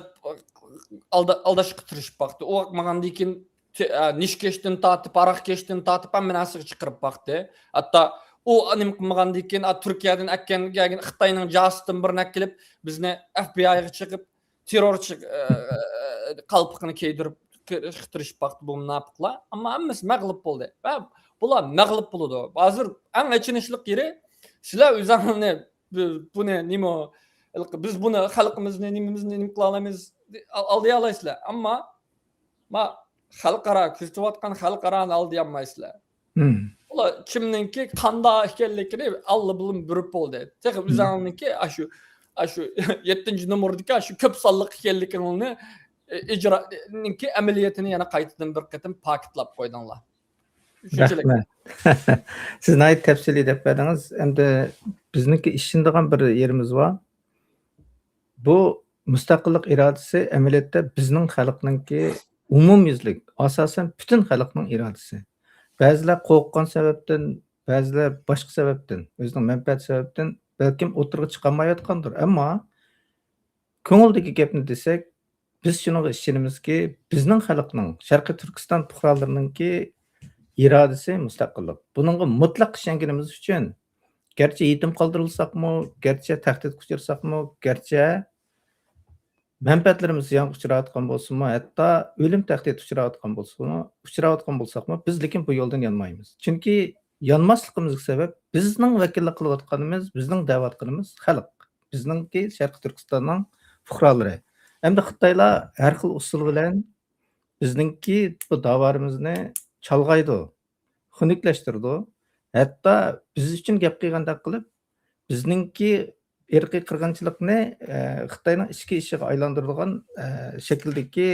ئالدا-، ئالداشقا تىرىشىپ باقتى. ئۇ ماڭغاندىن كېيىن، تە-، ئە، نىشكەشتىن تارتىپ، ھاراقكەشتىن تارتىپ ھەممە نەرسىگە چىقىرىپ باقتى. ھەتتا ئۇ نېمە قىلمىغاندىن كېيىن، ئا، تۈركىيەدىن ئەكەلگەن خىتاينىڭ جاسۇسىدىن بىرنى ئەكېلىپ، بىزنى ئەف بى ئايغا چېقىپ، تېررورچى، ئە، قالپىقىنى كىيدۈرۈپ تىرىشىپ باقتى بۇ مۇناپىقلار. ئەمما ھەممىسى مەغلۇپ بولدى. ۋە بۇلار مەغلۇپ بولىدۇ. ھازىر ئەڭ ئېچىنىشلىق يېرى، سىلەر ئۆزۈڭلارنى، بۇ-، بۇنى نېمە، بىز بۇنى، خەلقىمىزنى، نېمىمىزنى نېمە قىلالايمىز، ئال-، ئالدىيالايسىلەر. ئەمما ما خەلقئارا، كۆزىتىۋاتقان خەلقئارانى ئالدىيالمايسىلەر. ئۇلار كىمنىڭكى قانداق ئىكەنلىكىنى ئاللىبۇرۇن بىلىپ بولدى. تېخى ئۆزۈڭنىڭكى ئاشۇ، ئاشۇ يەتتىنچى نومۇردىكى ئاشۇ كۆپ سانلىق ئىكەنلىكىڭنى، ئىجرانىڭكى ئەمەلىيىتىنى يەنە قايتىدىن بىر قېتىم پاكىتلاپ قويدۇڭلار. شۇنچىلىك. رەھمەت. سىز ناھايىتى تەپسىلىي دەپ بەردىڭىز. ئەمدى بىزنىڭكى ئىشىنىدىغان بىر يېرىمىز بار. بۇ مۇستەقىللىق ئىرادىسى ئەمەلىيەتتە بىزنىڭ خەلقنىڭكى ئومۇميۈزلۈك، ئاساسەن پۈتۈن خەلقنىڭ ئىرادىسى. بەزىلەر قورققان سەۋەبتىن، بەزىلەر باشقا سەۋەبتىن، ئۆزىنىڭ مەنپەئەتى سەۋەبتىن بەلكىم ئوتتۇرىغا چىقالمايۋاتقاندۇر. ئەمما كۆڭۈلدىكى گەپنى دېسەك، بىز شۇنىڭغا ئىشىنىمىزكى، بىزنىڭ خەلقنىڭ، شەرقىي تۈركىستان پۇقرالىرىنىڭكى ئىرادىسى مۇستەقىللىق. بۇنىڭغا مۇتلەق ئىشەنگىنىمىز ئۈچۈن، گەرچە يېتىم قالدۇرۇلساقمۇ، گەرچە تەھدىتكە ئۇچرىساقمۇ، گەرچە مەنپەئەتلىرىمىز زىيانغا ئۇچراۋاتقان بولسىمۇ، ھەتتا ئۆلۈم تەھدىتى ئۇچراۋاتقان بولسىمۇ، ئۇچراۋاتقان بولساقمۇ، بىز لېكىن بۇ يولدىن يانمايمىز. چۈنكى يانماسلىقىمىزغا سەۋەب، بىزنىڭ ۋەكىللىك قىلىۋاتقىنىمىز، بىزنىڭ دەۋاتقىنىمىز خەلق. بىزنىڭكى شەرقىي تۈركىستاننىڭ پۇقرالىرى. ئەمدى خىتايلار ھەر خىل ئۇسۇل بىلەن بىزنىڭكى بۇ داۋالىرىمىزنى چالغايدۇ، خۇنۈكلەشتۈرىدۇ. ھەتتا بىز ئۈچۈن گەپ قىلغاندەك قىلىپ، بىزنىڭكى ئىرقىي قىرغىنچىلىقنى، ئە، خىتاينىڭ ئىچكى ئىشىغا ئايلاندۇرىدىغان، ئە، شەكىلدىكى،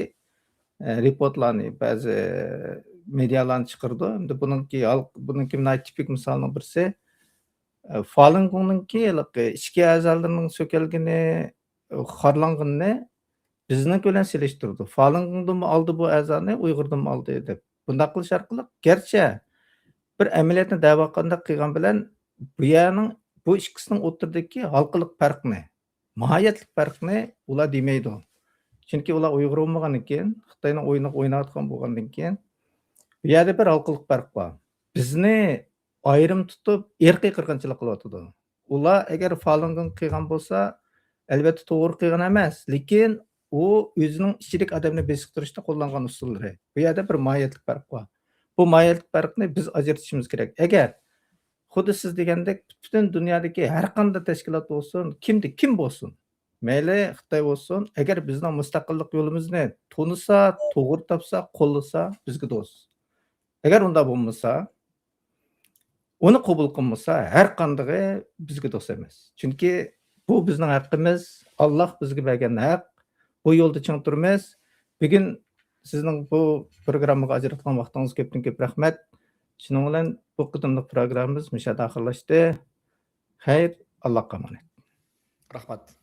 ئە، رېپورتلارنى، بەزى مېدىيالارنى چىقىرىدۇ. ئەمدى بۇنىڭكى ھال-، بۇنىڭكى ناھايىتى تىپىك مىسالنىڭ بىرسى، ئە، فالۇنگوڭنىڭكى ھېلىقى ئىچكى ئەزالىرىنىڭ سۆكەلگىنى، خارلانغىنىنى بىزنىڭكى بىلەن سېلىشتۇرىدۇ. فالۇنگوڭدىنمۇ ئالدى بۇ ئەزانى، ئۇيغۇردىنمۇ ئالدى دەپ. بۇنداق قىلىش ئارقىلىق، گەرچە بىر ئەمەلىيەتنى دەۋا قىلغاندەك قىلغان بىلەن، بۇ يەرنىڭ، بۇ ئىككىسىنىڭ ئوتتۇرىدىكى ھالقىلىق پەرقنى، ماھىيەتلىك پەرقنى ئۇلار دېمەيدۇ. چۈنكى ئۇلار ئۇيغۇر بولمىغاندىن كېيىن، خىتاينىڭ ئويۇنىغا ئويناۋاتقان بولغاندىن كېيىن، بۇ يەردە بىر ھالقىلىق پەرق بار. بىزنى ئايرىم تۇتۇپ، ئىرقىي قىرغىنچىلىق قىلىۋاتىدۇ. ئۇلار ئەگەر فالۇنگوڭ قىلغان بولسا، ئەلۋەتتە توغرا قىلغان ئەمەس، لېكىن ئۇ ئۆزىنىڭ ئىچىدىكى ئادەمنى بېسىقتۇرۇشتا قوللانغان ئۇسۇللىرى. بۇ يەردە بىر ماھىيەتلىك پەرق بار. بۇ ماھىيەتلىك پەرقنى بىز ئاجرىتىشىمىز كېرەك. ئەگەر خۇددى سىز دېگەندەك پۈتۈن دۇنيادىكى ھەر قانداق تەشكىلات بولسۇن، كىمدە كىم بولسۇن، مەيلى خىتاي بولسۇن، ئەگەر بىزنىڭ مۇستەقىللىق يولىمىزنى تونۇسا، توغرا تاپسا، قوللىسا، بىزگە دوست. ئەگەر ئۇنداق بولمىسا، ئۇنى قوبۇل قىلمىسا، ھەر قاندىقى بىزگە دوست ئەمەس. چۈنكى بۇ بىزنىڭ ھەققىمىز، ئاللاھ بىزگە بەرگەن ھەق. بۇ يولدا چىڭ تۇرىمىز. بۈگۈن سىزنىڭ بۇ پروگراممىغا ئاجراتقان ۋاقتىڭىزغا كۆپتىن كۆپ رەھمەت. شۇنىڭ بىلەن بۇ قېتىملىق پروگراممىمىز مۇشۇ يەردە ئاخىرلاشتى. خەير، ئاللاھقا ئامانەت. رەھمەت.